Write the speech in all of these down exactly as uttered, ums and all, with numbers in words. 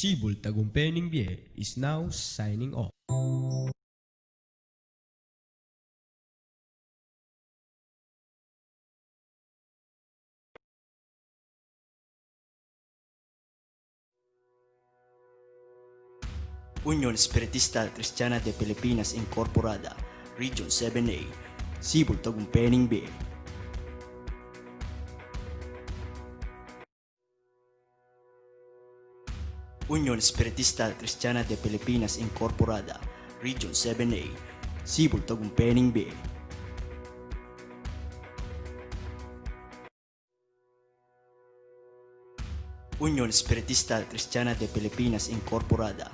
Sibul Tagumpay ning Bie is now signing off. Union Espiritista Cristiana de Pilipinas Incorporada, Region seven A, Sibul Tagumpay ning Bie. Union Espiritista Cristiana de Pilipinas Incorporada, Region seven A, Sibul Tagumpay ning Bie. Union Espiritista Cristiana de Pilipinas Incorporada.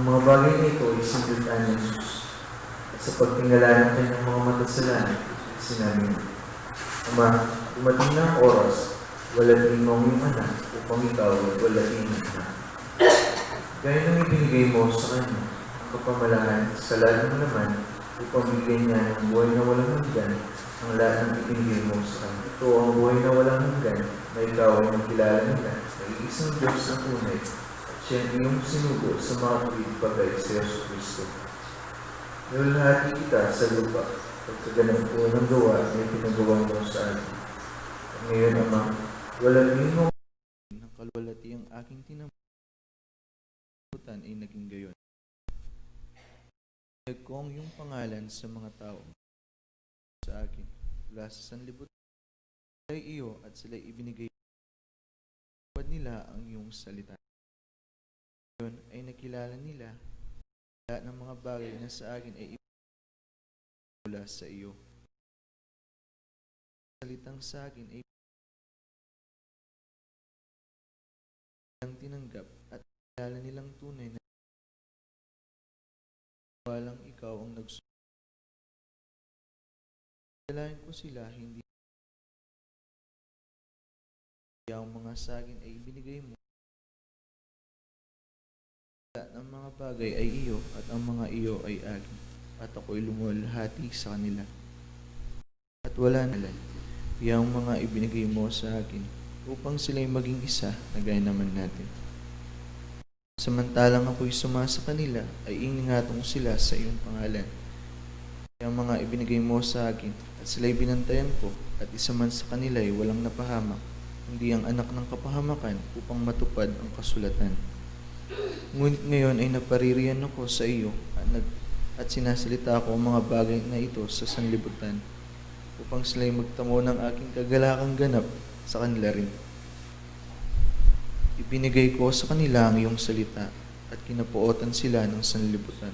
Ang mga bagay na ito ay sinulatan ni Jesus. At sa pagtingala ng kanyang mga makasalanan, sinabi niya, "Ama, dumating na ang oras, walatin mo ang iyong anak upang ikaw ay walatin ng anak." Gaya ng ibinigay mo sa kanya ang kapamalaan sa lahat ng laman upang bigyan niya ng buhay na walang hanggan ang lahat ng ibinigay mo sa kanya. Ito ang buhay na walang hanggan, na ikaw ay magkilala nila na iisang Diyos ang tunay at siyang iyong sinugo sa mga tuwid, pagay si Yesu Kristo. Nilulhati kita sa lupa, pagkaganap ko ng gawa na ipinagawa mo sa akin. At ngayon, Ama, walatin mo ng kalwalatiang aking tinambayan ay naging gayon. Inyag ko ang iyong pangalan sa mga tao sa akin, mula sa sanlibutan. Sila'y iyo at sila'y ibinigay. Tupad nila ang iyong salita. Ngayon ay nakilala nila lahat ng mga bagay na sa akin ay ibinigay mula sa iyo. Salitang sa akin ay nilang tinanggap at kilala nilang tunay na walang ikaw ang nagsulat. Dalayan ko sila, hindi ang mga sa akin ay ibinigay mo. Lahat ng mga bagay ay iyo, at ang mga iyo ay akin, at ako'y lumulhati sa kanila. At wala na lang iyang mga ibinigay mo sa akin, upang sila'y maging isa na gaya naman natin. Samantalang ako'y sumasa kanila, ay iningatan ko sila sa iyong pangalan. Iyang mga ibinigay mo sa akin, at sila'y binantayan ko, at isa man sa kanila'y walang napahamak, kundi ang anak ng kapahamakan, upang matupad ang kasulatan. Ngunit ngayon ay napaririyan ako sa iyo, at, nag, at sinasalita ko ang mga bagay na ito sa sanlibutan, upang sila'y magtamo ng aking kagalakang ganap sa kanila rin. Ibinigay ko sa kanila ang iyong salita, at kinapuotan sila ng sanlibutan,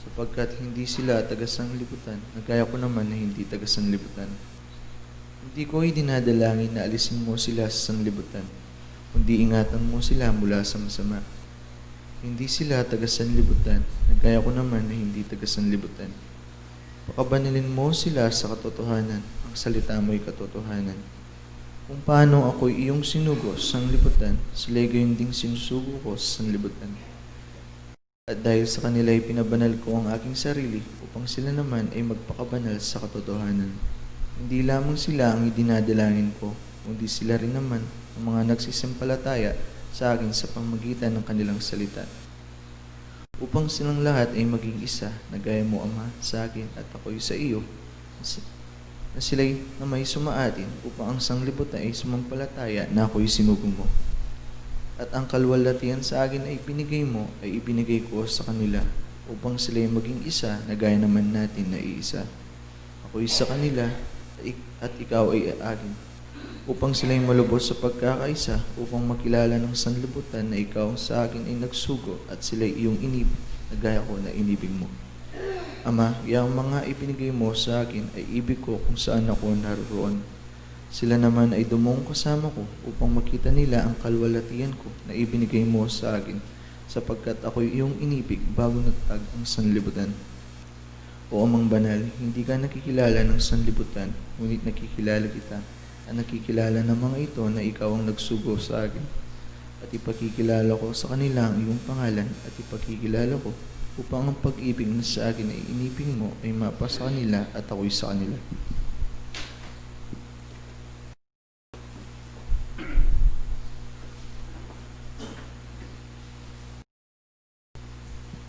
sapagkat hindi sila taga-sanlibutan, na gaya ko naman na hindi taga-sanlibutan. Hindi ko idinadalangin na alisin mo sila sa sanlibutan, kundi ingatan mo sila mula sa masama. Hindi sila taga-sanlibutan, na gaya ko naman na hindi taga-sanlibutan. Pakabanalin mo sila sa katotohanan, ang salita mo'y katotohanan. Kung paano ako'y iyong sinugo sa sanlibutan, sila'y gayon ding sinusugo ko sa sanlibutan. At dahil sa kanila'y pinabanal ko ang aking sarili, upang sila naman ay magpakabanal sa katotohanan. Hindi lamang sila ang idinadalangin ko, kundi sila rin naman ang mga nagsisimpalataya sa akin sa pamagitan ng kanilang salita. Upang silang lahat ay maging isa, na gaya mo, Ama, sa akin at ako'y sa iyo, na si-, na sila'y na may sumaatin, upang ang sanglibutan ay sumampalataya na ako'y sinugo mo. At ang kalwalatian sa akin ay binigay mo, ay ibinigay ko sa kanila, upang sila'y maging isa, na gaya naman natin na iisa. Ako'y sa kanila, at ik-, at ikaw ay akin, upang sila'y malubos sa pagkakaisa, upang makilala ng sanlibutan na ikaw sa akin ay nagsugo, at sila'y iyong inibig, na gaya ko na inibig mo. Ama, yang mga ibinigay mo sa akin ay ibig ko kung saan ako naroroon. Sila naman ay dumungong kasama ko, upang makita nila ang kalwalatian ko na ibinigay mo sa akin, sapagkat ako'y iyong inibig bago nagtag ang sanlibutan. O Amang Banal, hindi ka nakikilala ng sanlibutan, ngunit nakikilala kita, at nakikilala ng mga ito na ikaw ang nagsugo sa akin. At ipakikilala ko sa kanila ang iyong pangalan, at ipakikilala ko, upang ang pag-ibig na sa akin ay inibig mo ay mapa sa kanila at ako'y sa kanila.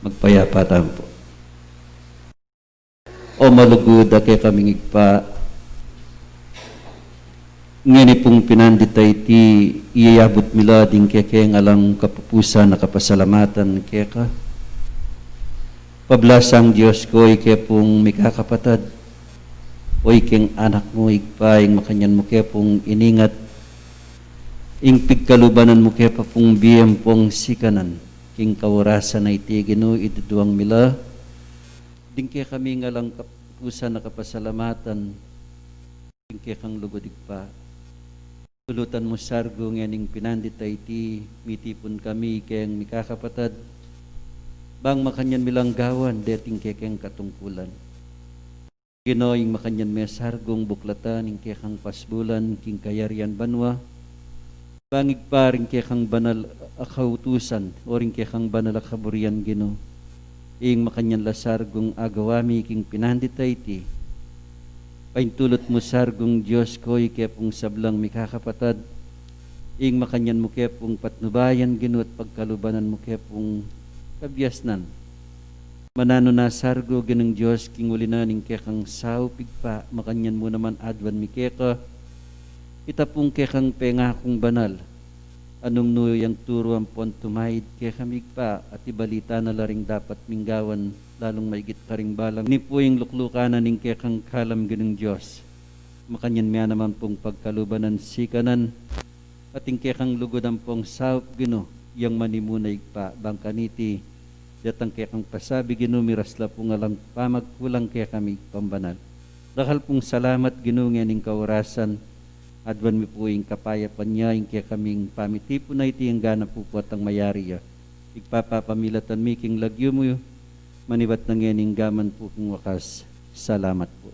Magpayapa tamu pu. O malugud a kekaming Ibpa, ngeni pung pinandit a iti, iyayabut mi la ding kekeng alang kapupusan a kapasalamatan keka. Pablasang Dios ko, ike pung mikakapatad, o ikeng anak mu, Ibpa, ing makanyan mu ke pung iningat ing pigkalubanan mu ke pa pung bie ampong sikanan. King kaurasan a iti, Ginu, iduduang mi la ding kekami ngan alang kapupusan a kapasalamatan, ing kekang lugud, Ibpa. Tulutan mu sargu ngening pinandit a iti, mitipun kami keng mikakapatad, bang makanyan mi lang gawan deting kekeng katungkulan. Ginu, ing makanyan me sargung buklatan ing kekang pasbulan king kayarian banua, bang Ibpa ring kekang banal a kautusan o ring kekang banal a kaburian, Ginu, ing makanyan la sargung agawa mi king pinandit a iti. Paintulut mu sargung Dios ko, ike pung sablang mikakapatad, ing makanyan mu ke pung patnubayan, Ginu, at pagkalubanan mu ke pung kabiasnan. Mananu na sargu, Ginung Dios, king uli na ning kekang saup, Ibpa, makanyan mu naman aduan mi keka ita pung kekang pengakung banal. Anung nu yang turu ampon tumaid kekami, Ibpa, at ibalita na la ring dapat ming gawan, lalung maigit karing balang. Ini pu ing luklukan na ning kekang kalam, Ginung Dios. Makanyan mi naman pung pagkalubanan sikanan, at ing kekang lugud ampong saup, Ginu, yang manimuna, Ibpa, bang kaniti datang kekang pasabi, Ginu, miras la pung alang pamagkulang kekami, Ibpang banal. Dakal pung salamat, Ginu, ngening kaurasan, aduan mi pu ing kapayapan ya, ing kekaming pamitipun a iti, ing gana pu potang mayari ya. Igpapamilatan mi king lagyu mu, manibat na ngening gaman pu king wakas. Salamat pu.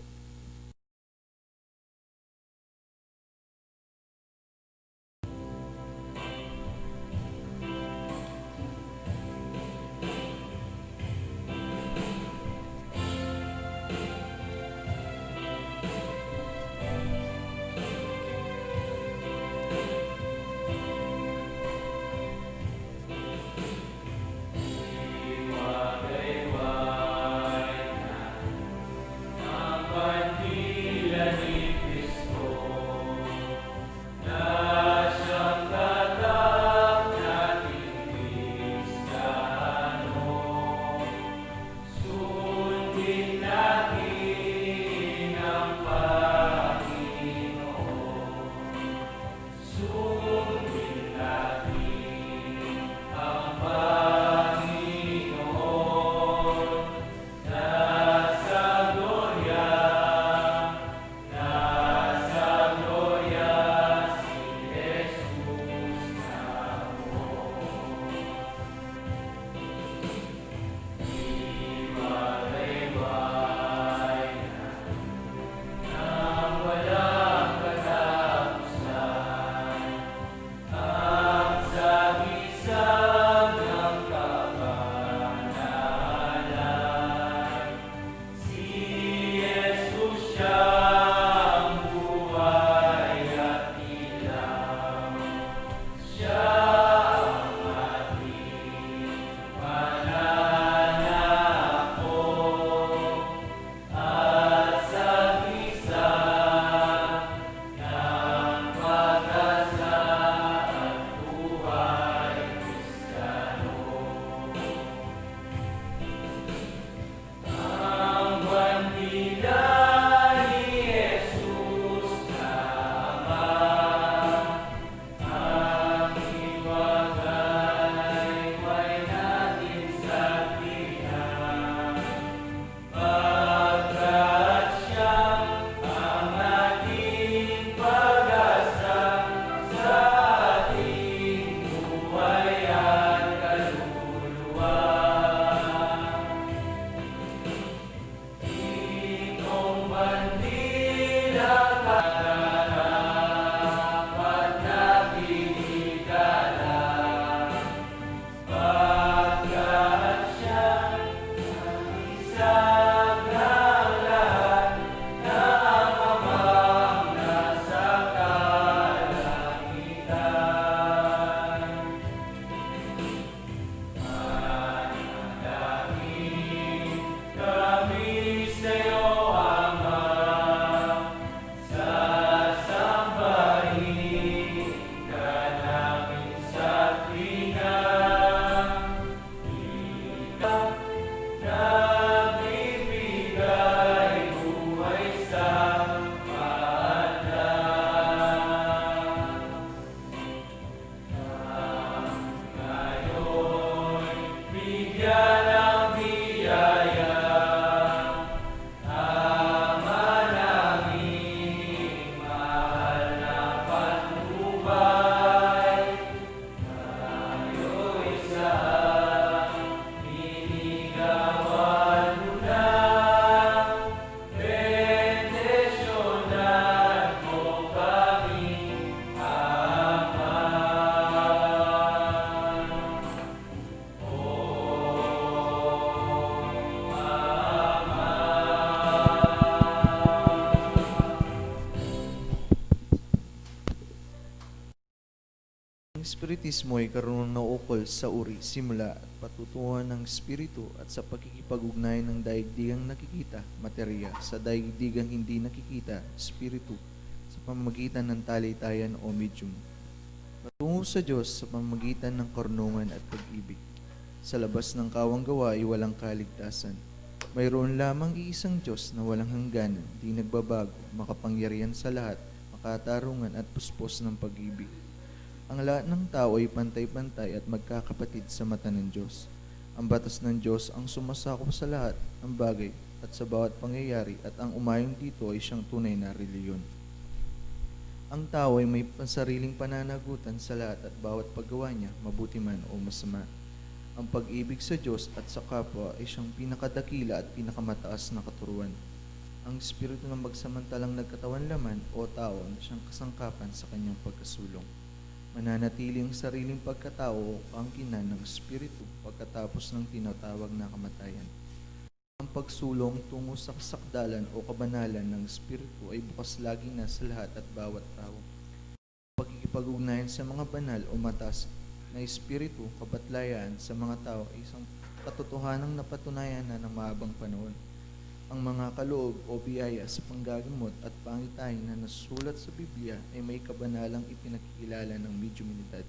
Espiritismo ay karunungan na ukol sa uri, simula at patutunguhan ng espiritu at sa pakikipag-ugnayan ng daigdigang nakikita, materya, sa daigdigang hindi nakikita, espiritu, sa pamamagitan ng talitayan o medium. Matungo sa Diyos sa pamamagitan ng karunungan at pag-ibig. Sa labas ng kawang gawa ay walang kaligtasan. Mayroon lamang iisang Diyos na walang hangganan, di nagbabago, makapangyarihan sa lahat, makatarungan at puspos ng pag-ibig. Ang lahat ng tao ay pantay-pantay at magkakapatid sa mata ng Diyos. Ang batas ng Diyos ang sumasakop sa lahat ng bagay at sa bawat pangyayari, at ang umayon dito ay siyang tunay na relihiyon. Ang tao ay may sariling pananagutan sa lahat at bawat paggawa niya, mabuti man o masama. Ang pag-ibig sa Diyos at sa kapwa ay siyang pinakadakila at pinakamataas na katuruan. Ang Espiritu ng magsamantalang nagkatawan laman o tao na siyang kasangkapan sa kanyang pagkasulong. Mananatili ang sariling pagkatao o kaangkinan ng Espiritu pagkatapos ng tinatawag na kamatayan. Ang pagsulong tungo sa kasakdalan o kabanalan ng Espiritu ay bukas lagi na sa lahat at bawat tao. Pakikipag-ugnayan sa mga banal o mataas na espiritu, kabatlayan sa mga tao ay isang katotohanan na patunayan na ng mahabang panahon. Ang mga kaloob o biyaya sa panggagamot at pangitain na nasusulat sa Biblia ay may kabanalang ipinakikilala ng mediuminidad.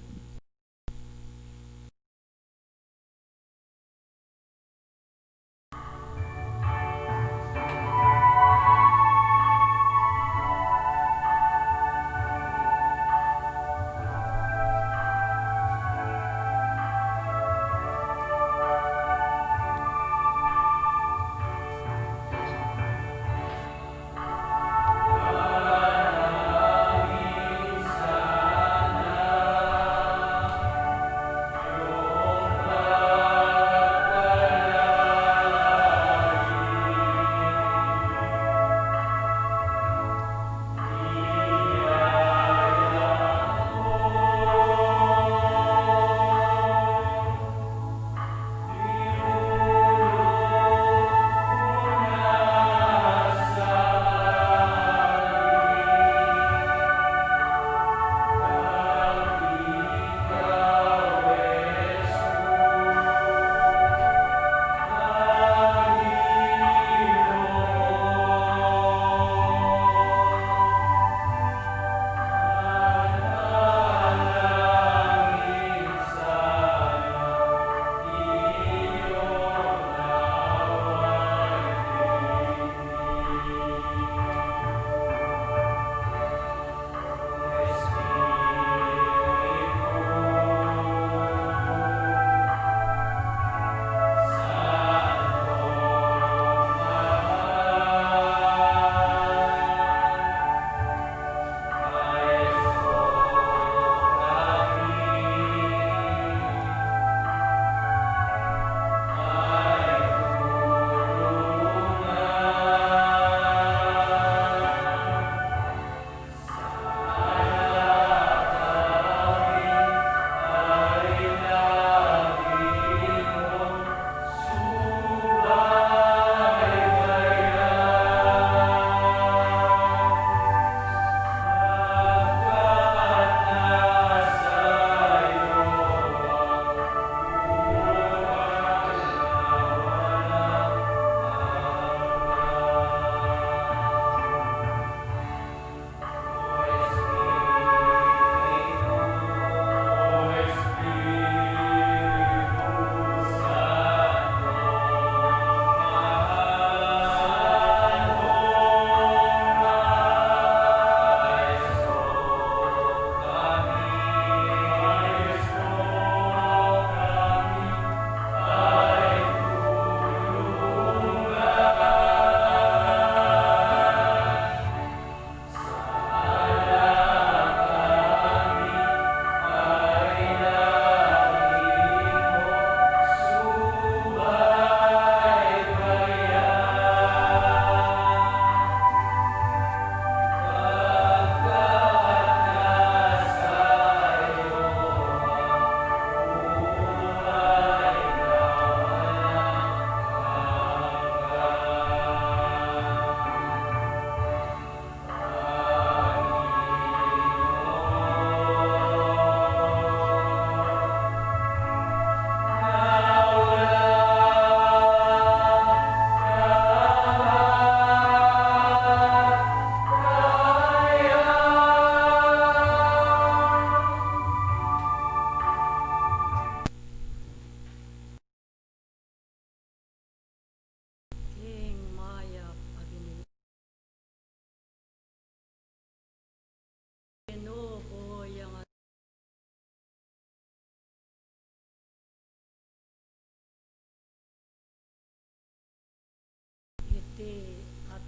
Ti at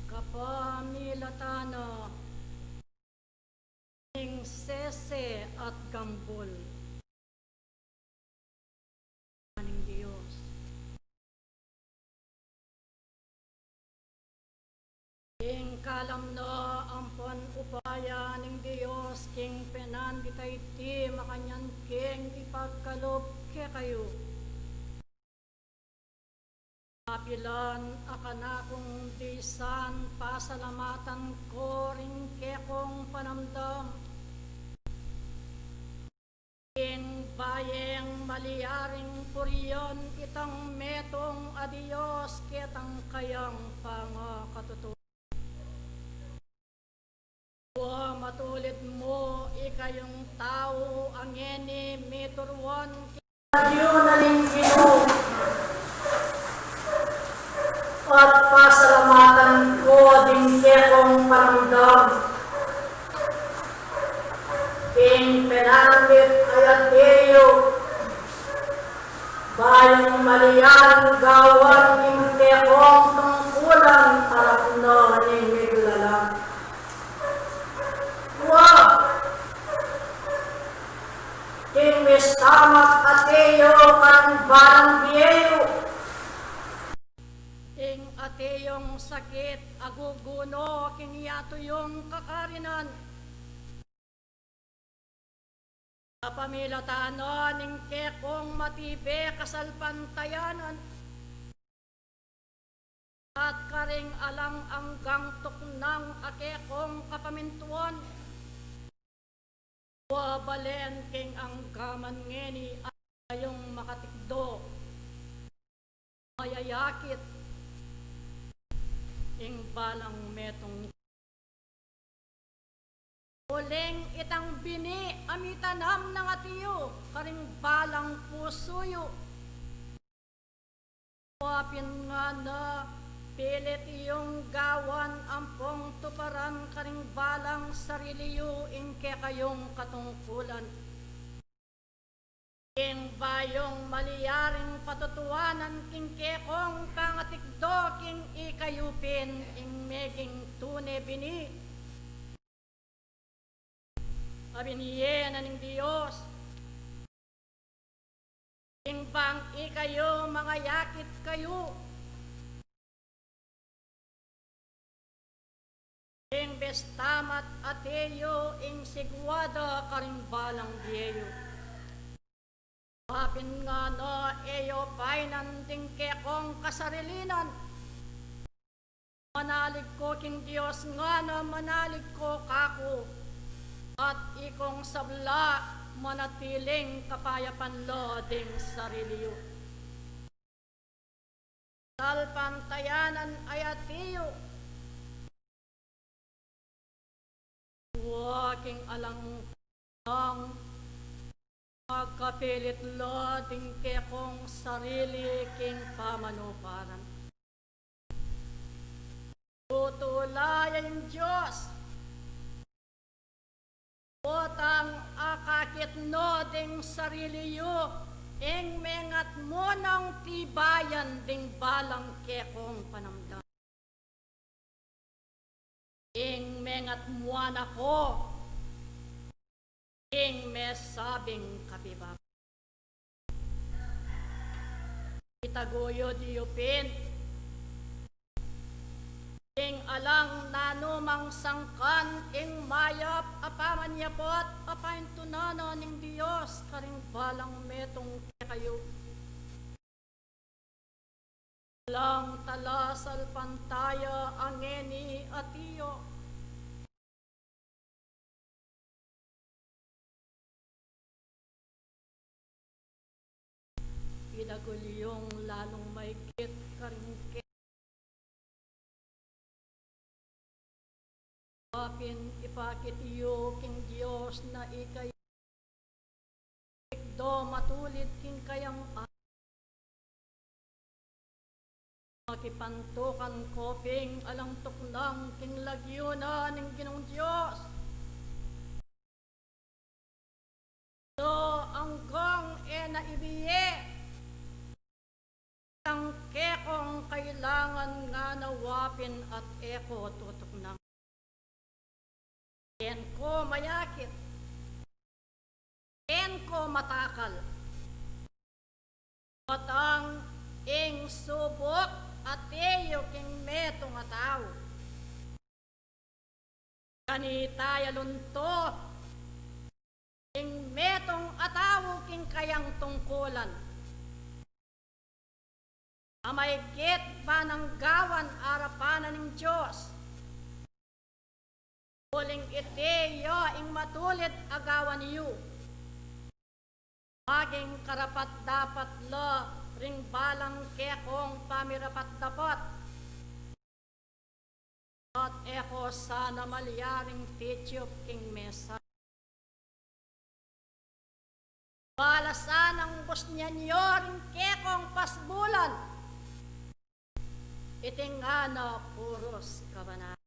kapamilatan na ning sese at gambul ning Dios. Ing kalam na ampon upaya ning Dios king penandit a iti makanyan king ipagkalub kekayu. Kapilan a kanakung di san pasalamatan ku ring kekong panamdam. Ing bayeng malyaring purian itang metung a Dios ketang kayang pangakatutu. Wa matulid mu ikayung tau a ngeni mituruan king lagyu na ning Ginu at pasalamatan ku ding kekong panamdam. King penandit a yatu yu, bayung malyan gawan ing kekong tungkulan, arap na ning miglalang. Wa, king mistamat a ate yu karing balang bie yu. Ing ate yung sakit a gugunu king yatu yung kakarinan. Kapamilatan na ning kekong matibe kasalpantayanan at karing alang anggang tuknang a kekong kapamintuan. Wa balen king anggaman ngeni a kayung makatikdo, mayayakit ing balang metung. Uling itang bini a mitanam nang ate yu karing balang pusu yu. Wa pin ngana pilit yung gawan ampong tuparan karing balang sarili yu ing kekayung katungkulan. Ing bayung malyaring patutuanan king kekong pangatikdo king ikayu pin ing meging tune bini a binie na ning Dios. Ing bang ikayu mangayakit kayu ing mistamat a ate yu ing sigwada karing balang bie yu. Wa pin ngana e yu painan ding kekong kasarilinan. Manalig ku king Dios ngana manalig ku kaku, at ikong sabla manatiling kapayapan la ding sarili yu. Salpantayanan a ate yu. Wa king alang nang magkapilit la ding kekong sarili king pamanuparan. Tutula ya ing Dios. Potang akakit no ding sarili yu, ing mengat mu nang tibayan ding balang kekong panamdam. Ing mengat mu na ko, ing mesabing kapiba. Itaguyud yu pin ing alang nanumang sangkan ing mayap a pamanyapot a paintunan na ning Dios karing balang metung kekayu. Alang talasalpantaya a ngeni ate yu. Idagul yung lalung maigit karing ke- Wa pin ipakit yu king Dios na ikayu do matulid king kayang a- Makipantukan ko pin alang tuknang king lagyu na ning Ginung Dios. Do anggang e na ibie. Kailangan ngana wa pin at e ko tutuknang. Keng ko mayakit, keng ko matakal. Batang ing subuk a tiu king metung a tau. Kanita ya lunto ing metung a tau king kayang tungkulan. A maigit ba nang gawan arapan na ning Dios? Uling iti ya ing matulid a gawan yu. Maging karapat-dapat la ring balang kekong pamirapat-dapat. At e ko sana malyaring titiup king mesa. Bala sanang busnyan yu ring kekong pasbulan. Iti ngana puros kabanalan.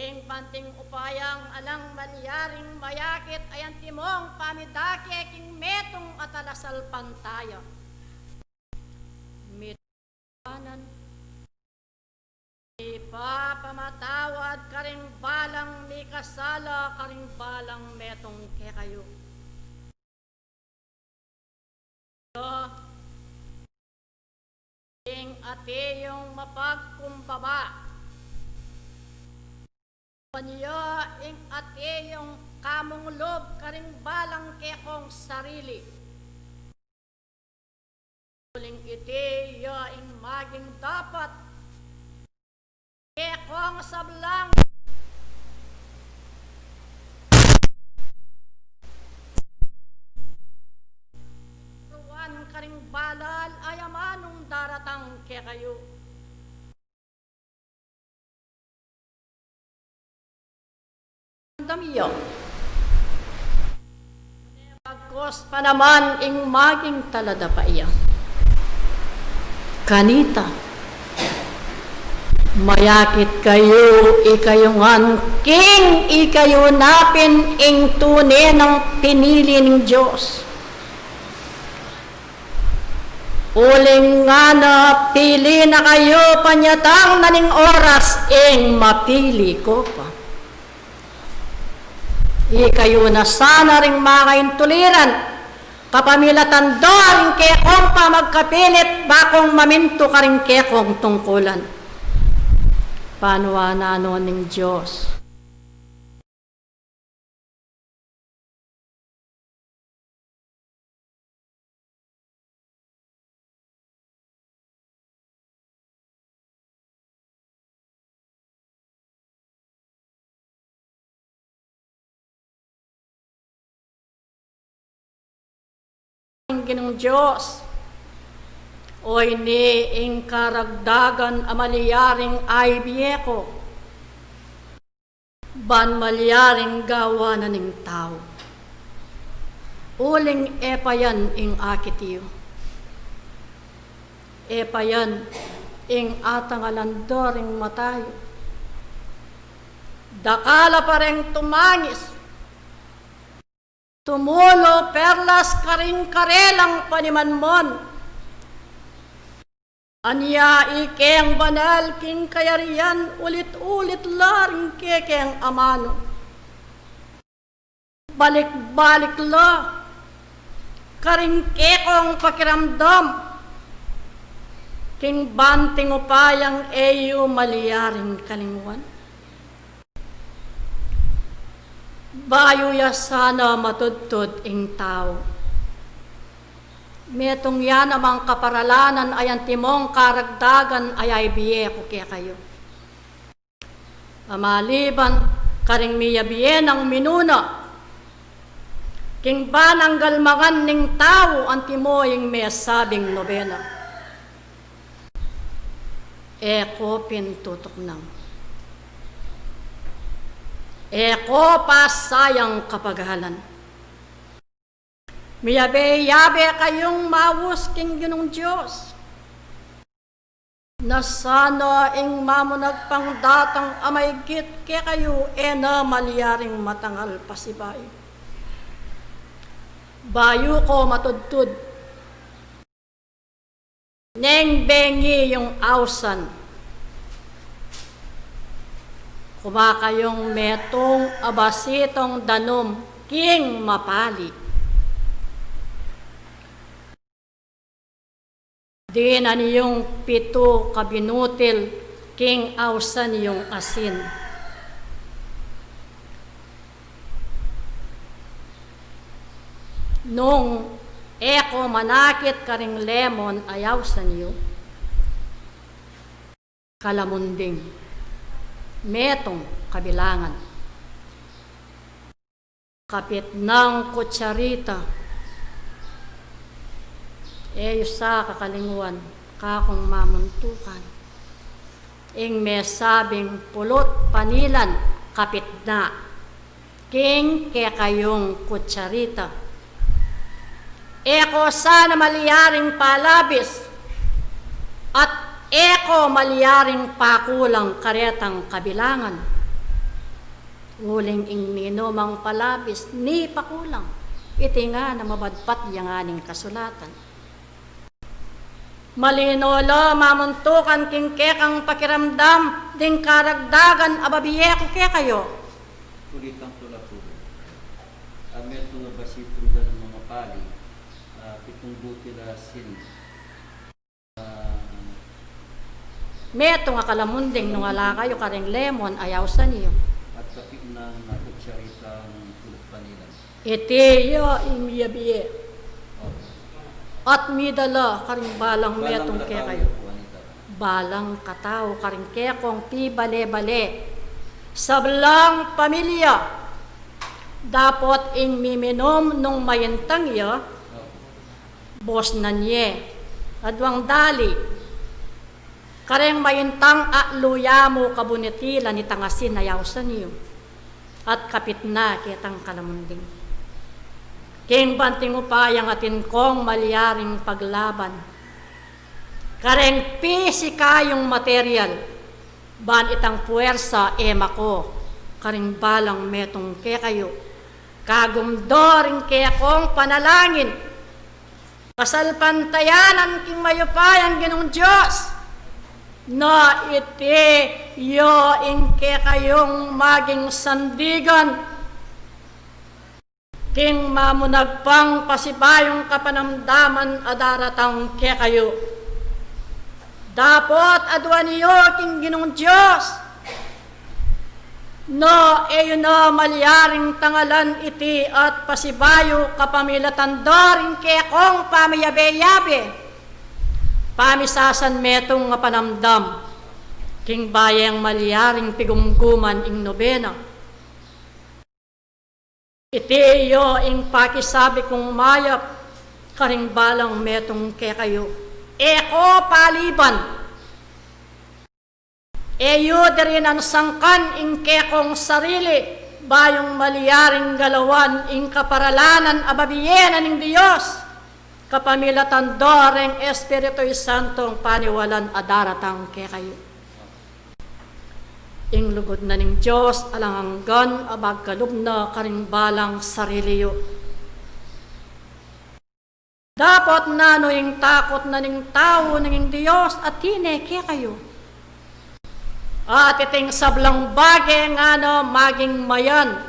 Ing banting upayang alang malyaring mayakit a antimong pamidake king metung a talasalpantaya. Mit- Kanan. Ipapamatawad karing balang mikasala karing balang metung kekayu. Ing ati yung mapagkumbaba. Anya ing ati yung kamung lub karing balang kekong sarili. Uling iti ya ing maging dapat kekong sablang ruan karing balal a amanung daratang kekayu. Damya. Bagkus pa naman ing maging taladapat ya. Kanita, mayakit kayu, ikayu ngan king ikayu na pin ing tune nang pinili ning Dios. Uling ngana pili na kayu panyatang na ning oras ing mapili ko pa. Ikayu na sana ring makaintuliran kapamilatan do ring kekong pamagkapilit bakung mamintu karing kekong tungkulan. Panuan na no ning Dios. Ginung Dios, o ini ing karagdagan a malyaring aibie ku. Ban malyaring gawan na ning tau. Uling e pa yan ing akit yu. E pa yan ing atangalan da ring mata yu. Dakal a pa reng tumangis. Tumulu perlas karing karelang panimanman. Anya ikeng banal king kayarian ulit-ulit la ring kekeng amanu. Balik-balik la karing kekong pakiramdam king banting upayang e yu malyaring kalinguan. Bayu ya sana matudtud ing tau. Metung ya namang kaparalanan a antimong karagdagan a aibie ku kekayu. Pamaliban karing miyabie nang minuna king banang galmangan ning tau antimo ing mesabing nobena. E ko pin tutuknang. E ko pasayang kapagalan. Miyabe-yabe kayung maus king Ginung Dios. Na sana ing mamunag pang datang a maigit kekayu e na malyaring matangal pasibayu. Bayu ko matudtud. Neng bengi yung ausan, kumakayung metung a basitong danum king mapali. Dinan yung pitu ka binutil king ausan yung asin. Nung e ko manakit karing lemon a ausan yu, kalamunding, metung kabilangan. Kapit nang kutsarita, e yu sa kakalingwan, kakung mamuntukan. Ing mesabing pulut panilan, kapit na king kekayung kutsarita. E ko sana malyaring palabis, at e ko malyaring pakulang karetang kabilangan. Uling ing ninumang palabis, ni pakulang, iti ngana mabadbat ya nganing kasulatan. Malino la mamuntukan king kekang pakiramdam ding karagdagan a babie ku kekayu. Kulitan ku la pu. A metung a basitong danum a mapali, a pitung butil a asin. A metung a kalamunding nung ala kayu karing lemon a ausan yu. At kapit nang kutsarita pulut panilan. Iti ya ing miyabie at midala karing balang metung kekayu. Balang katau karing kekong pibale-bale. Sablang pamilya. Dapot ing miminum nung maintang ya, bosnan ye, aduang dali. Kareng maintang a luyamu kabunitilan itang asin a ausan yu, at kapit na ketang kalamunding. King banting upayang atin kong malyaring paglaban kareng pisikayung material, ban itang puersa e mako karing balang metung kekayu. Kagumdo ring kekong panalangin, kasalpantayanan king mayupayang Ginung Dios, na iti ya ing kekayung maging sandigan king mamunagpang pasibayung kapanamdaman a daratang kekayu. Dapot aduan yu king Ginung Dios, no, e yu na malyaring tangalan iti at pasibayu kapamilatan da ring kekong pamiyabe-yabe, pamisasan metung a panamdam, king bayeng malyaring pigumguman ing nobena. Iti ya ing pakisabi kung mayap karing balang metung kekayu. E ko paliban. E yu dirinan sangkan ing kekong sarili, bayung malyaring galawan ing kaparalanan a babie na ning Dios, kapamilatan da reng Espiritu Santong paniwalan a daratang kekayu. Ing lugud na ning Dios alang anggan a magkalub na karing balang sarili yu. Dapot nanu ing takut na ning tau na ning Dios a tine kekayu? At iting sablang bage ngana maging mayan,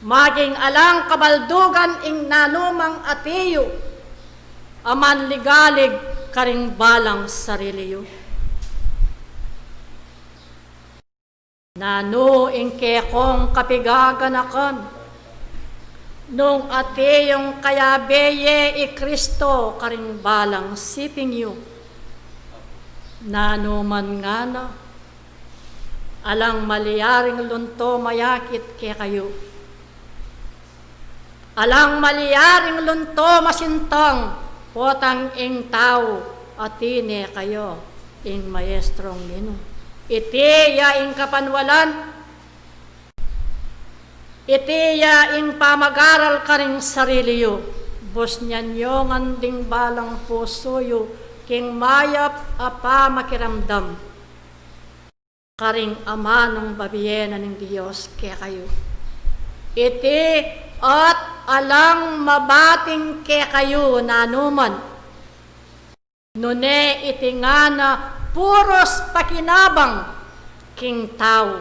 maging alang kabaldugan ing nanumang ati yu a manligalig karing balang sarili yu. Nanu ing kekong kapigaganakan nung ati yung kayabe ye i Kristo karing balang siping yu? Nanu man ngana, alang malyaring lunto mayakit kekayu. Alang malyaring lunto masintang, potang ing tau a tine kayu ing maestrong Ginung. Iti ya ing kapanwalan, iti ya ing pamagaral karing sarili yu. Busnan yu ngan ding balang pusu yu king mayap a pamakiramdam karing amanung babie na ning Dios kekayu. Iti at alang mabating kekayu nanuman. Nune iti ngana purus pakinabang king tau.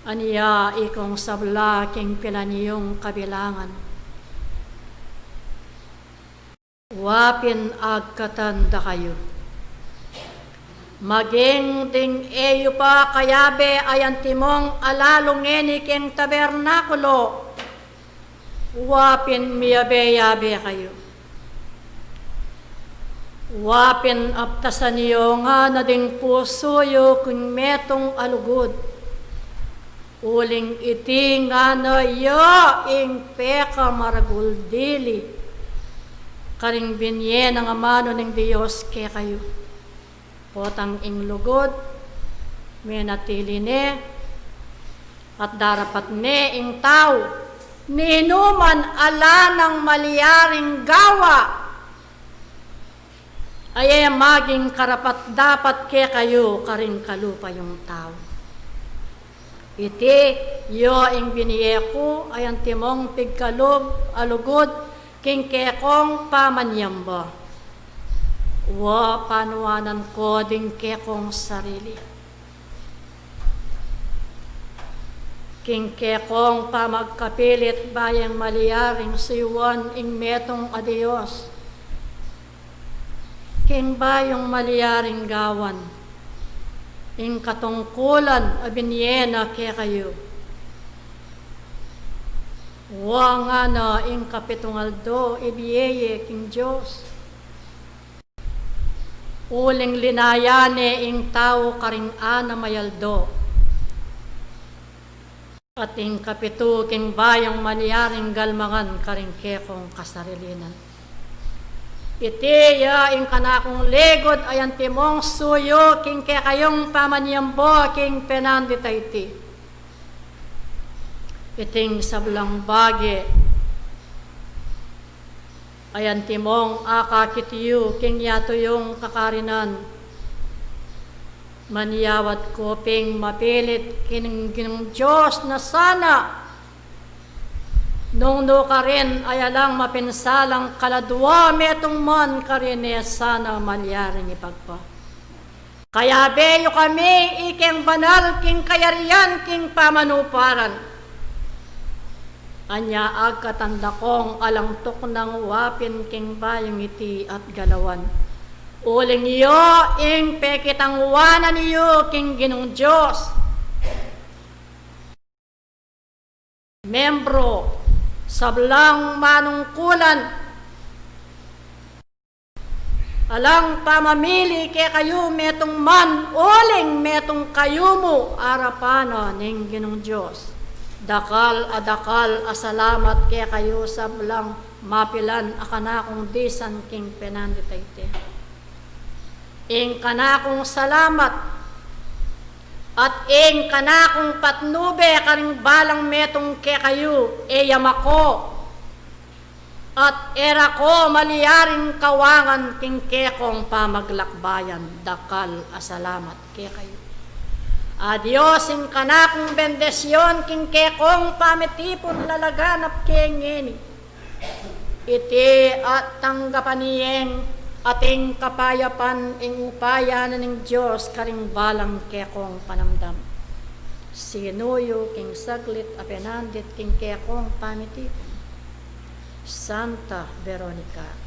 Ania ikong sabla king pilan yung kabilangan. Wa pin agkatan da kayu. Maging ding e yu pa kayabe a antimong alalung ngeni king tabernakulo, wa pin miyabe-yabe kayu. Wa pin aptasan yu ngana ding pusu yu king metung a lugud. Uling iti ngana ya ing pekamaragul dili karing binie nang amanu ning Dios kekayu. Potang ing lugud, menatili ne, at darapat ne ing tau, ninuman ala nang malyaring gawa, a e maging karapat-dapat kekayu karing kalupa yung tau. Iti ya ing binie ku a antimong pigkalub a lugud king kekong pamanyamba. Wa panuanan ko ding kekong sarili. King kekong pamagkapilit bayung malyaring suyuan ing metung a dios, king bayung malyaring gawan ing katungkulan a binie na kekayu. Wa ngana ing kapitung aldo ibie ye king Dios. Uling linaya ne ing tau karing anam a aldo. At ing kapitu king bayung malyaring galmangan karing kekong kasarilinan. Iti ya ing kanakung ligud a antimong suyu king kekayung pamanyamba king penandit a iti. Iting sablang bage a antimong akakit yu king yatu yung kakarinan. Manyawad ku ping mapilit king Ginung Dios na sana nung nukarin a alang mapinsalang kaladwa metung man karin e sana malyaring ipagpa. Kayabe yu kami ikeng banal king kayarian king pamanuparan. Anya agkatan da kong alang tuknang wa pin king bayung iti at galawan. Uling ya ing pekitangwanan yu king Ginung Dios. Membro, sablang manungkulan, alang pamamili kekayu metung man uling metung kayu mu arapan na ning Ginung Dios. Dakal a dakal a salamat kekayu sablang mapilan a kanakung disan king penandit a iti. Ing kanakung salamat at ing kanakung patnube karing balang metung kekayu, e ya mako at e ra ko malyaring kawangan king kekong pamaglakbayan. Dakal a salamat kekayu. A Dios, ing kanakung bendisyun king kekong pamitipun lalaganap ke ngeni. Iti at tanggapan yeng ating kapayapan ing upaya na ning Dios karing balang kekong panamdam. Sinuyu king saglit a penandit king kekong pamitipun. Santa Veronica,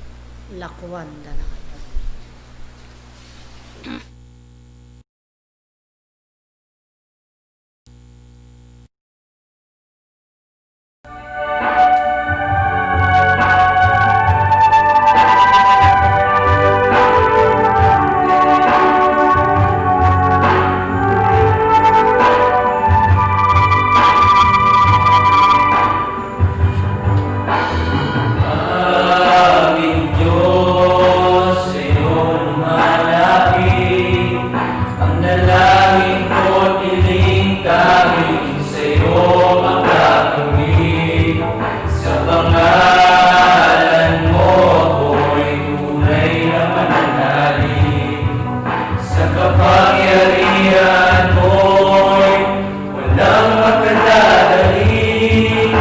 lakuan da na kayu. Aming Diyos, sa'yo lumalapit ang dalangin ko't hiling, tanging sa'yo makakawit. Sa pangalan mo ako'y tunay na mananalig. Sa kapangyarihan mo'y walang makadadali.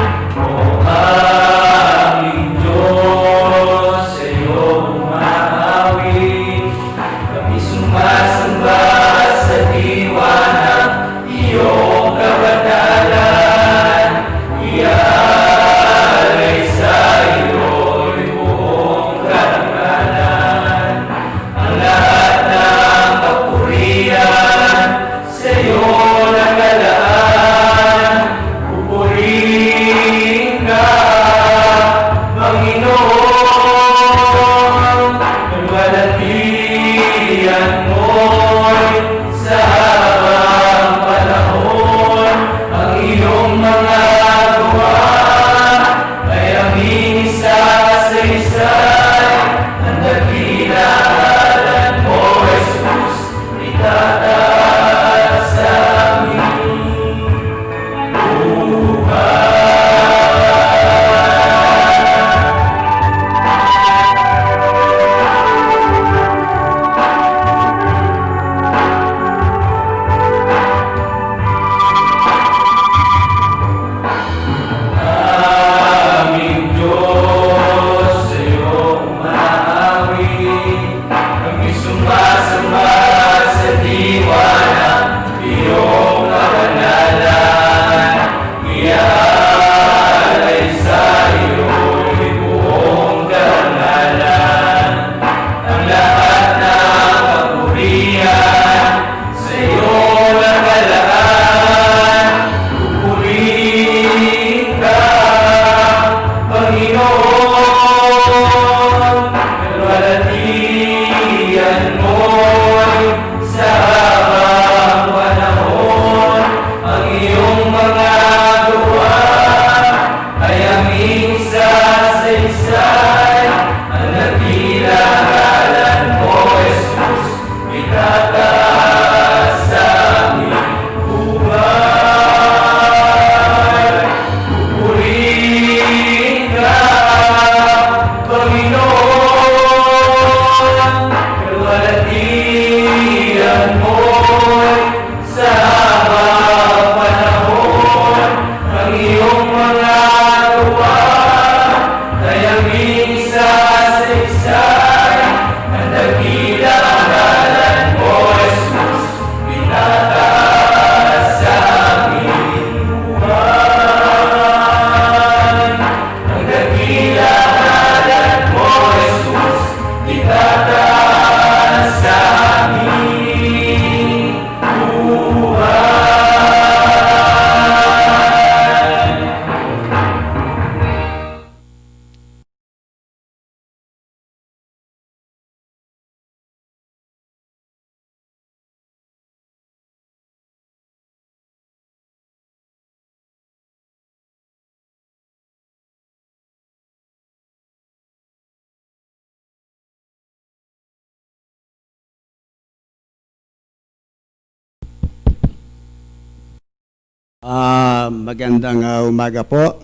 Ah, magandang, ah, umaga po.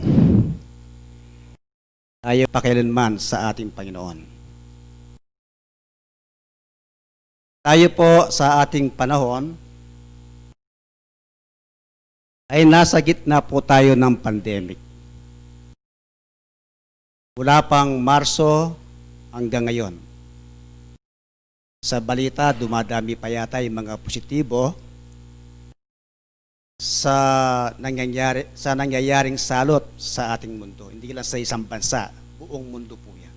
Tayo pakailanman sa ating Panginoon. Tayo po sa ating panahon ay nasa gitna po tayo ng pandemic. Mula pang Marso hanggang ngayon. Sa balita, dumadami pa yata yung mga positibo sa nangyayari, sa nangyayaring salot sa ating mundo. Hindi lang sa isang bansa, buong mundo po yan.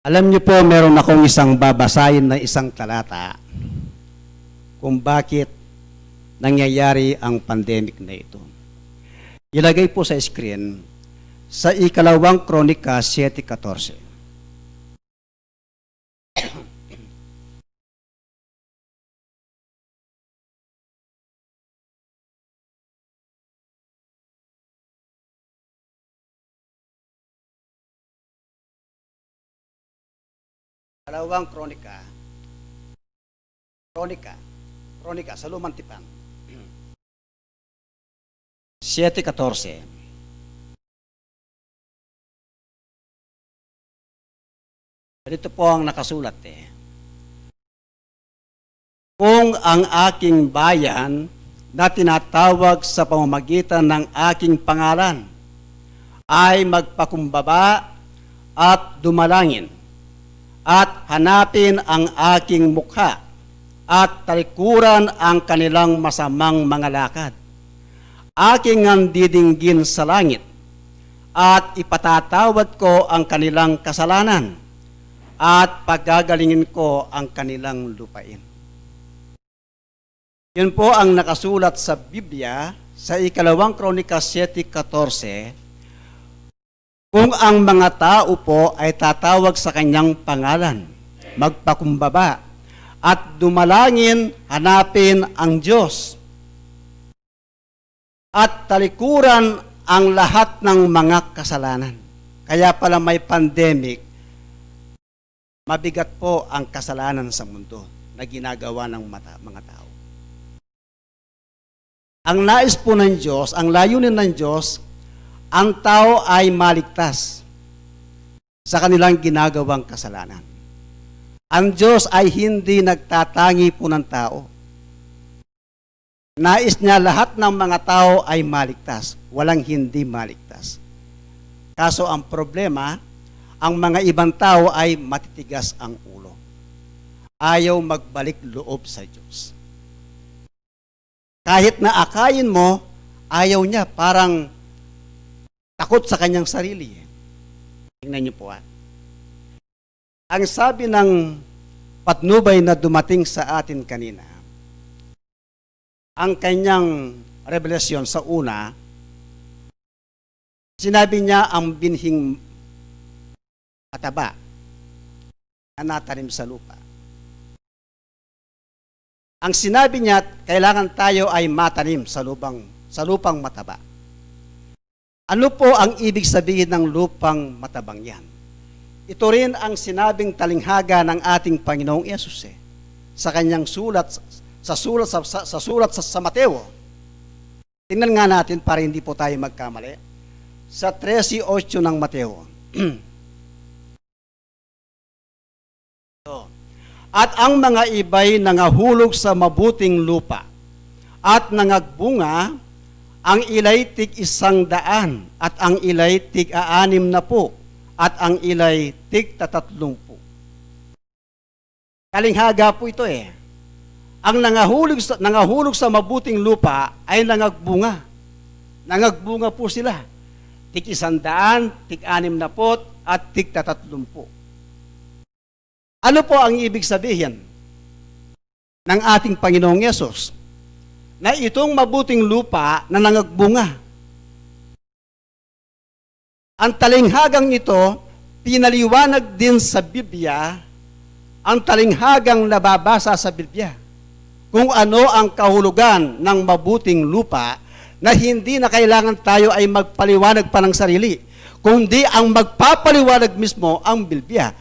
Alam niyo po, meron akong isang babasahin na isang talata kung bakit nangyayari ang pandemic na ito. Ilagay po sa screen, sa Ikalawang Kronika siyete katorse. Kalawang Kronika. Kronika. Kronika, sa Lumang Tipan. Siyete katorse. Ganito po ang nakasulat, eh. Kung ang aking bayan na tinatawag sa pamamagitan ng aking pangalan ay magpakumbaba at dumalangin at hanapin ang aking mukha at talikuran ang kanilang masamang mga lakad, aking ngang didinggin sa langit at ipatatawad ko ang kanilang kasalanan at pagagalingin ko ang kanilang lupain. Yun po ang nakasulat sa Biblia sa Ikalawang Kronika siyete katorse, kung ang mga tao po ay tatawag sa kanyang pangalan, magpakumbaba, at dumalangin, hanapin ang Diyos, at talikuran ang lahat ng mga kasalanan. Kaya pala may pandemic, mabigat po ang kasalanan sa mundo na ginagawa ng mata-, mga tao. Ang nais po ng Diyos, ang layunin ng Diyos, ang tao ay maligtas sa kanilang ginagawang kasalanan. Ang Diyos ay hindi nagtatangi po ng tao. Nais niya lahat ng mga tao ay maligtas. Walang hindi maligtas. Kaso ang problema, ang mga ibang tao ay matitigas ang ulo. Ayaw magbalik loob sa Diyos. Kahit na akayin mo, ayaw niya, parang takot sa kanyang sarili, eh. Tingnan niyo po, ah. Ang sabi ng patnubay na dumating sa atin kanina, ang kanyang revelasyon sa una, sinabi niya ang binhing mataba na natanim sa lupa. Ang sinabi niya, kailangan tayo ay matanim sa lupang, sa lupang mataba. Ano po ang ibig sabihin ng lupang matabang yan? Ito rin ang sinabing talinghaga ng ating Panginoong Yesus, eh, sa kanyang sulat, sa sulat sa, sa, sa sulat sa, sa Mateo. Tingnan nga natin para hindi po tayo magkamali. Sa trese otso ng Mateo. At ang mga iba'y nangahulog sa mabuting lupa at nangagbunga, ang ila'y tig isang daan, at ang ila'y tig aanim na pu, at ang ila'y tig tatatlong pu. Talinghaga po ito, eh. Ang nangahulog sa, nangahulog sa mabuting lupa ay nangagbunga. Nangagbunga po sila. Tig isang daan, tig anim na put, at tig tatatlong pu. Ano po ang ibig sabihin ng ating Panginoong Yesus? Na itong mabuting lupa na nangagbunga. Ang talinghagang ito, pinaliwanag din sa Biblia, ang talinghagang nababasa sa Biblia. Kung ano ang kahulugan ng mabuting lupa na hindi na kailangan tayo ay magpaliwanag pa ng sarili, kundi ang magpapaliwanag mismo ang Biblia.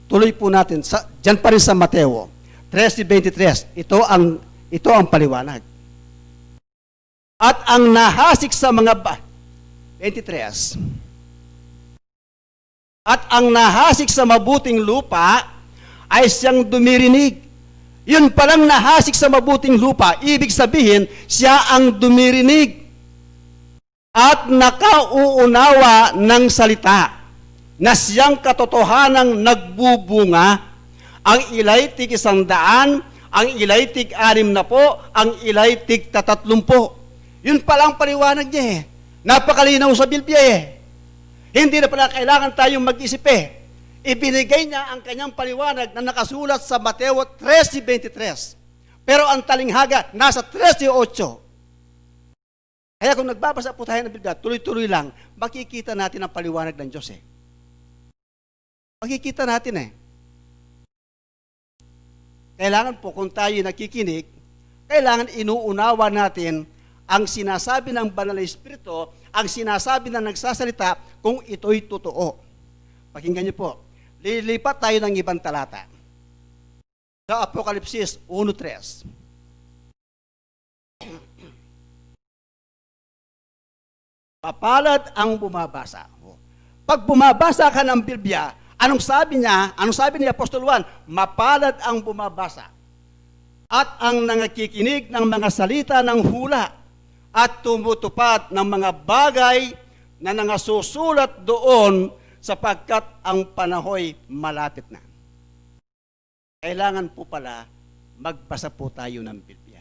Tuloy po natin, sa, diyan pa rin sa Mateo trese veintitrés, ito ang, ito ang paliwanag. At ang nahasik sa mga ba-, twenty-three. At ang nahasik sa mabuting lupa ay siyang dumirinig. Yun palang nahasik sa mabuting lupa, ibig sabihin, siya ang dumirinig at nakauunawa ng salita na siyang katotohanang nagbubunga, ang ila'y tig isang daan, ang ila'y tig anim na po, ang ila'y tig tatatlumpu. Yun pala ang paliwanag niya eh. Napakalinaw sa Biblia eh. Hindi na pala kailangan tayong mag-isip eh. Ibinigay niya ang kanyang paliwanag na nakasulat sa Mateo trese veintitrés. Pero ang talinghaga nasa trese ocho. Kaya kung nagbabasa po tayo ng Biblia, tuloy-tuloy lang, makikita natin ang paliwanag ng Diyos eh. Makikita natin eh. Kailangan po, kung tayo nakikinig, kailangan inuunawa natin ang sinasabi ng Banal na Espiritu, ang sinasabi ng nagsasalita, kung ito'y totoo. Pakinggan niyo po, lilipat tayo ng ibang talata. Sa Apokalipsis uno tres. Mapalad ang bumabasa. Pag bumabasa ka ng Biblia, anong sabi niya? Anong sabi ni Apostol Juan? Mapalad ang bumabasa at ang nangakikinig ng mga salita ng hula at tumutupad ng mga bagay na nangasusulat doon, sapagkat ang panahoy malapit na. Kailangan po pala magbasa po tayo ng Biblia.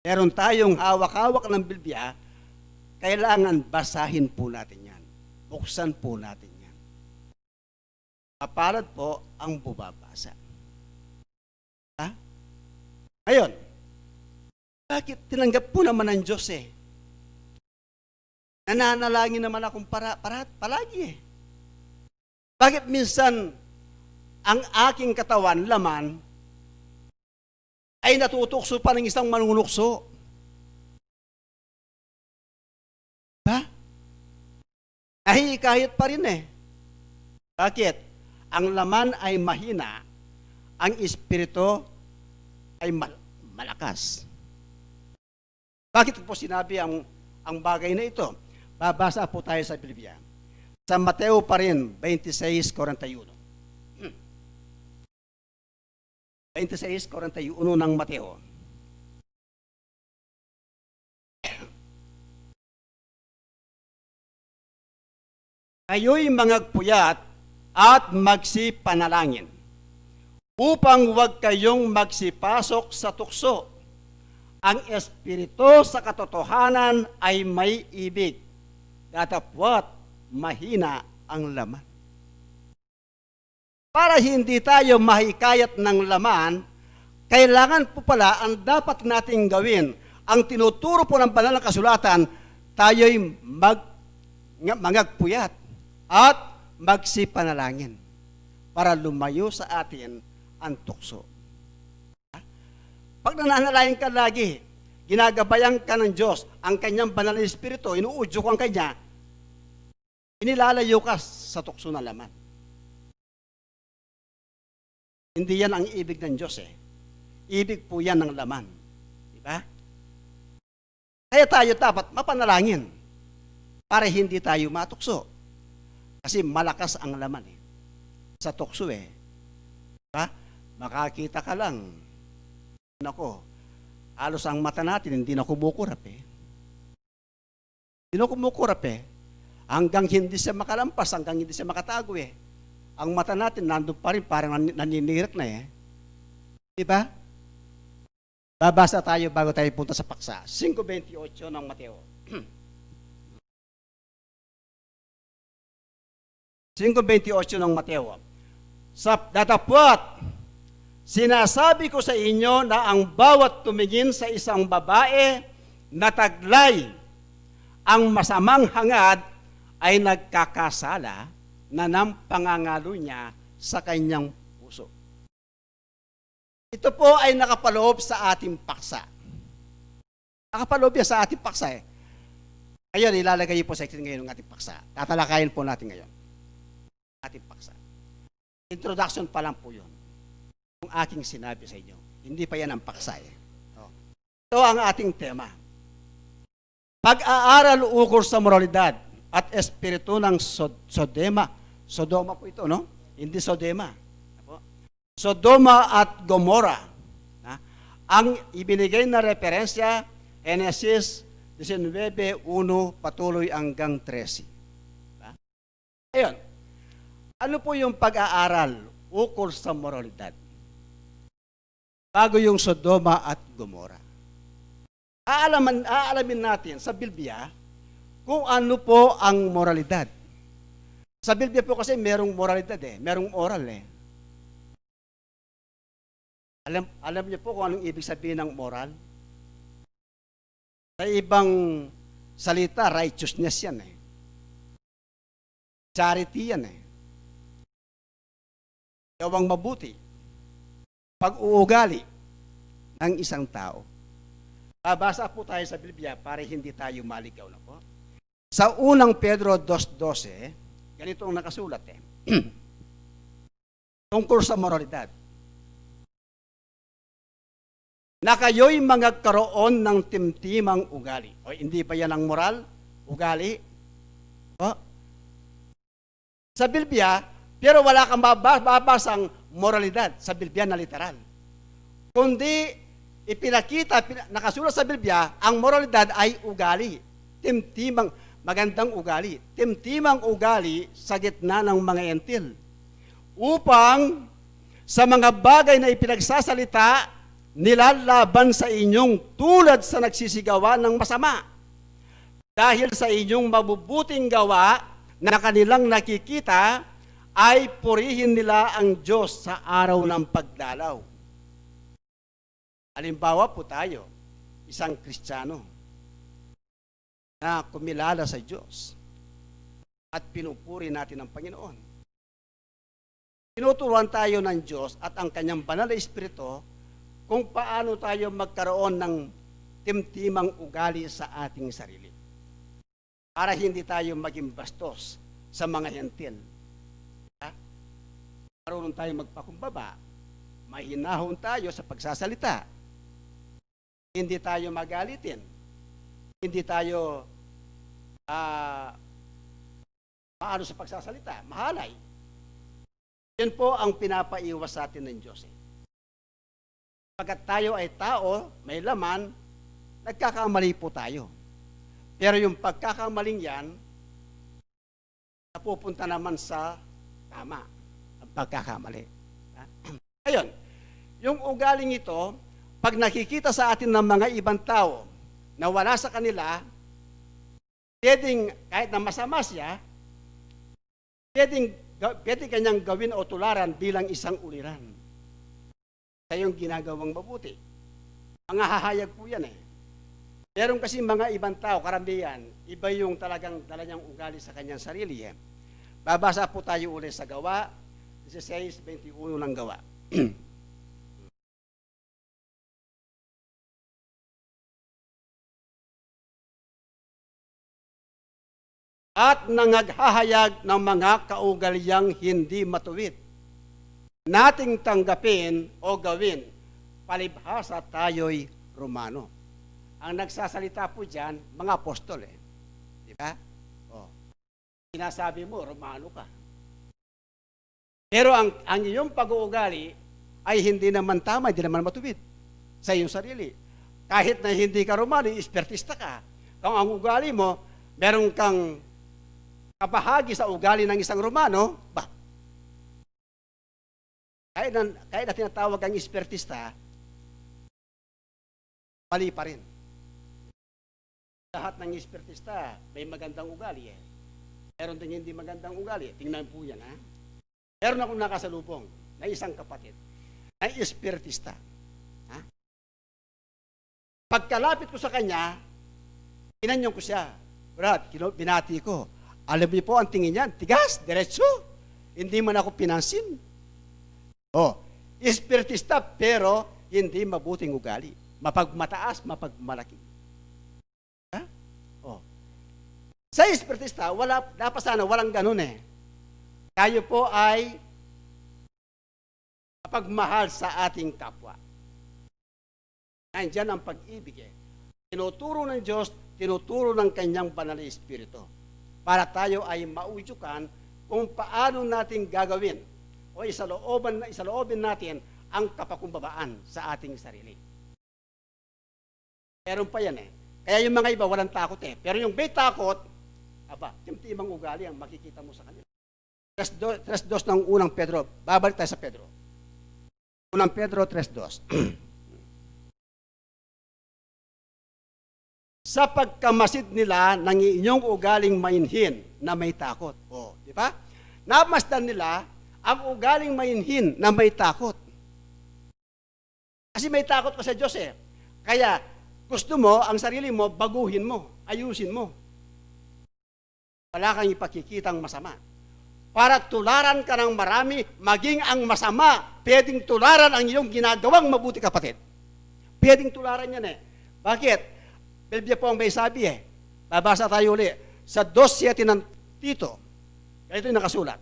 Meron tayong hawak-hawak ng Biblia, kailangan basahin po natin yan. Buksan po natin yan. Mapalad po ang bumabasa. Ha? Ngayon, bakit tinanggap po naman ng Diyos eh? Nananalangin naman akong para, para, palagi eh. Bakit minsan ang aking katawan, laman, ay natutukso pa ng isang manunukso? Ba? Nahihikayat pa rin eh. Bakit? Ang laman ay mahina, ang espiritu ay mal-, malakas. Bakit po sinabi ang, ang bagay na ito? Babasa po tayo sa Biblia. Sa Mateo pa rin, twenty-six forty-one. Twenty-six forty-one ng Mateo. Kayo'y mangagpuyat at magsipanalangin, upang huwag kayong magsipasok sa tukso. Ang espiritu sa katotohanan ay may ibig, datapwat mahina ang laman. Para hindi tayo mahikayat ng laman, kailangan po pala ang dapat nating gawin, ang tinuturo po ng Banal na Kasulatan, tayo'y mag-, nga-, mangagpuyat at magsipanalangin para lumayo sa atin ang tukso. Pag nananalangin ka lagi, ginagabayan ka ng Diyos, ang kanyang banal na Espiritu, inuudyok ka kanya, inilalayo ka sa tukso ng laman. Hindi yan ang ibig ng Diyos eh. Ibig po yan ng laman. Di ba? Kaya tayo dapat mapanalangin para hindi tayo matukso. Kasi malakas ang laman eh. Sa tukso eh. Di ba? Makakita ka lang. Nako, halos ang mata natin hindi na kumukurap eh. Hindi na kumukurap eh. Hanggang hindi siya makalampas, hanggang hindi siya makatago eh. Ang mata natin nandun pa rin, parang nan-, naninirik na eh. Di ba? Babasa tayo bago tayo punta sa paksa. Singko bentiocho ng Mateo. Singko bentiocho ng Mateo. Sa datapwat, sinasabi ko sa inyo na ang bawat tumingin sa isang babae na taglay ang masamang hangad ay nagkakasala na ng pangangalo niya sa kanyang puso. Ito po ay nakapaloob sa ating paksa. Nakapaloob yan sa ating paksa eh. Ngayon, ilalagay niyo po sa screen ngayon ang ating paksa. Tatalakayin po natin ngayon. Ating paksa. Introduction pa lang po yun. Yung aking sinabi sa inyo. Hindi pa yan ang paksa eh. Oh. Ito ang ating tema. Pag-aaral ukol sa moralidad at espiritu ng Sod-, Sodema. Sodoma po ito, no? Hindi Sodema. Apo. Sodoma at Gomora. Ha? Ang ibinigay na referensya, Henesis disinwebe uno patuloy hanggang trese. Ha? Ayun. Ano po yung pag-aaral ukol sa moralidad? Bago yung Sodoma at Gomora. Aalaman, aalamin natin sa Biblia kung ano po ang moralidad. Sa Biblia po kasi merong moralidad eh, merong moral eh. Alam, alam niyo po kung anong ibig sabihin ng moral? Sa ibang salita, righteousness yan eh. Charity yan eh. Gawang mabuti. Pag-uugali ng isang tao. Babasa po tayo sa Biblia para hindi tayo maligaw na po. Sa unang Pedro dos dose, ganito ang nakasulat eh. Tungkol sa moralidad. Na kayo'y mangagkaroon ng timtimang ugali. O, hindi ba yan ang moral? Ugali? O? Sa Biblia, pero wala kang maba-, babasang moralidad sa Biblia na literal. Kundi, ipinakita, pina-, nakasulat sa Biblia, ang moralidad ay ugali. Timtimang, magandang ugali. Timtimang ugali sa gitna ng mga Hentil. Upang sa mga bagay na ipinagsasalita nila laban sa inyong tulad sa nagsisigawa ng masama. Dahil sa inyong mabubuting gawa na kanilang nakikita, ay purihin nila ang Diyos sa araw ng pagdalaw. Halimbawa po tayo, isang Kristiyano na kumilala sa Diyos at pinupuri natin ang Panginoon. Tinuturuan tayo ng Diyos at ang kanyang banal na Espiritu kung paano tayo magkaroon ng timtimang ugali sa ating sarili para hindi tayo maging bastos sa mga Hentil. Ha? Marunong tayo magpakumbaba, mahinahon tayo sa pagsasalita, hindi tayo magalitin, hindi tayo, ah, maano sa pagsasalita, mahalay. Yan po ang pinapaiwas sa atin ng Diyos eh. Pagkat tayo ay tao, may laman, nagkakamali po tayo. Pero yung pagkakamaling yan, napupunta naman sa tama, ang pagkakamali. Ha? Ayun, yung ugaling ito, pag nakikita sa atin ng mga ibang tao na wala sa kanila, pwedeng, kahit na masama siya, pwedeng, ga-, pwede kanyang gawin o tularan bilang isang uliran sa iyong ginagawang mabuti. Mga hahayag po yan eh. Meron kasi mga ibang tao, karamihan, iba yung talagang dala niyang ugali sa kanyang sarili eh. Babasa po tayo ulit sa Gawa, dieciséis veintiuno ng Gawa. At nangaghahayag ng mga kaugaliang hindi matuwid nating tanggapin o gawin, palibhasa tayo'y Romano. Ang nagsasalita po diyan, mga apostol eh. Di ba? O. Sinasabi mo, Romano ka. Pero ang, ang iyong pag-uugali ay hindi naman tama, hindi naman matuwid sa iyong sarili. Kahit na hindi ka Romano, espiritista ka. Kung ang ugali mo, meron kang kabahagi sa ugali ng isang Romano, ba, kahit na, kahit na tinatawag kang espiritista, mali pa rin. Lahat ng espiritista may magandang ugali eh. Meron ding hindi magandang ugali. Tingnan po yan, ha? Meron akong nakasalubong na isang kapatid na espiritista. Ha? Pagkalapit ko sa kanya, tinanong ko siya, "Brad," kino-, binati ko. Alam niyo po ang tingin niya, tigas, diretso. Hindi man ako pinansin. Oh, espiritista pero hindi mabuting ugali. Mapagmataas, mapagmalaki. Ha? Oh. Sa espiritista, wala, dapat sana walang ganun eh. Tayo po ay mapagmahal sa ating kapwa. Nandiyan ang pag-ibig eh. Tinuturo ng Diyos, tinuturo ng kanyang banal na Espiritu. Para tayo ay maudyukan kung paano natin gagawin o isalooban, isaloobin natin ang kapakumbabaan sa ating sarili. Meron pa yan eh. Kaya yung mga iba, walang takot eh. Pero yung may takot, aba, timtimang ugali ang makikita mo sa kanila. Tres dos, tres dos ng unang Pedro. Babalik tayo sa Pedro. Unang Pedro tres dos. Sa pagkamasid nila ng inyong ugaling mainhin na may takot. O, di ba? Namasdan nila ang ugaling mainhin na may takot. Kasi may takot ka sa Diyos eh. Kaya gusto mo, ang sarili mo, baguhin mo, ayusin mo. Wala kang ipakikitang masama. Para tularan ka ng marami, maging ang masama, pwedeng tularan ang iyong ginagawang mabuti, kapatid. Pwedeng tularan yan eh. Bakit? Biblia po ang may sabi eh. Babasa tayo uli. Sa dos siyete ng Tito, ganito yung nakasulat.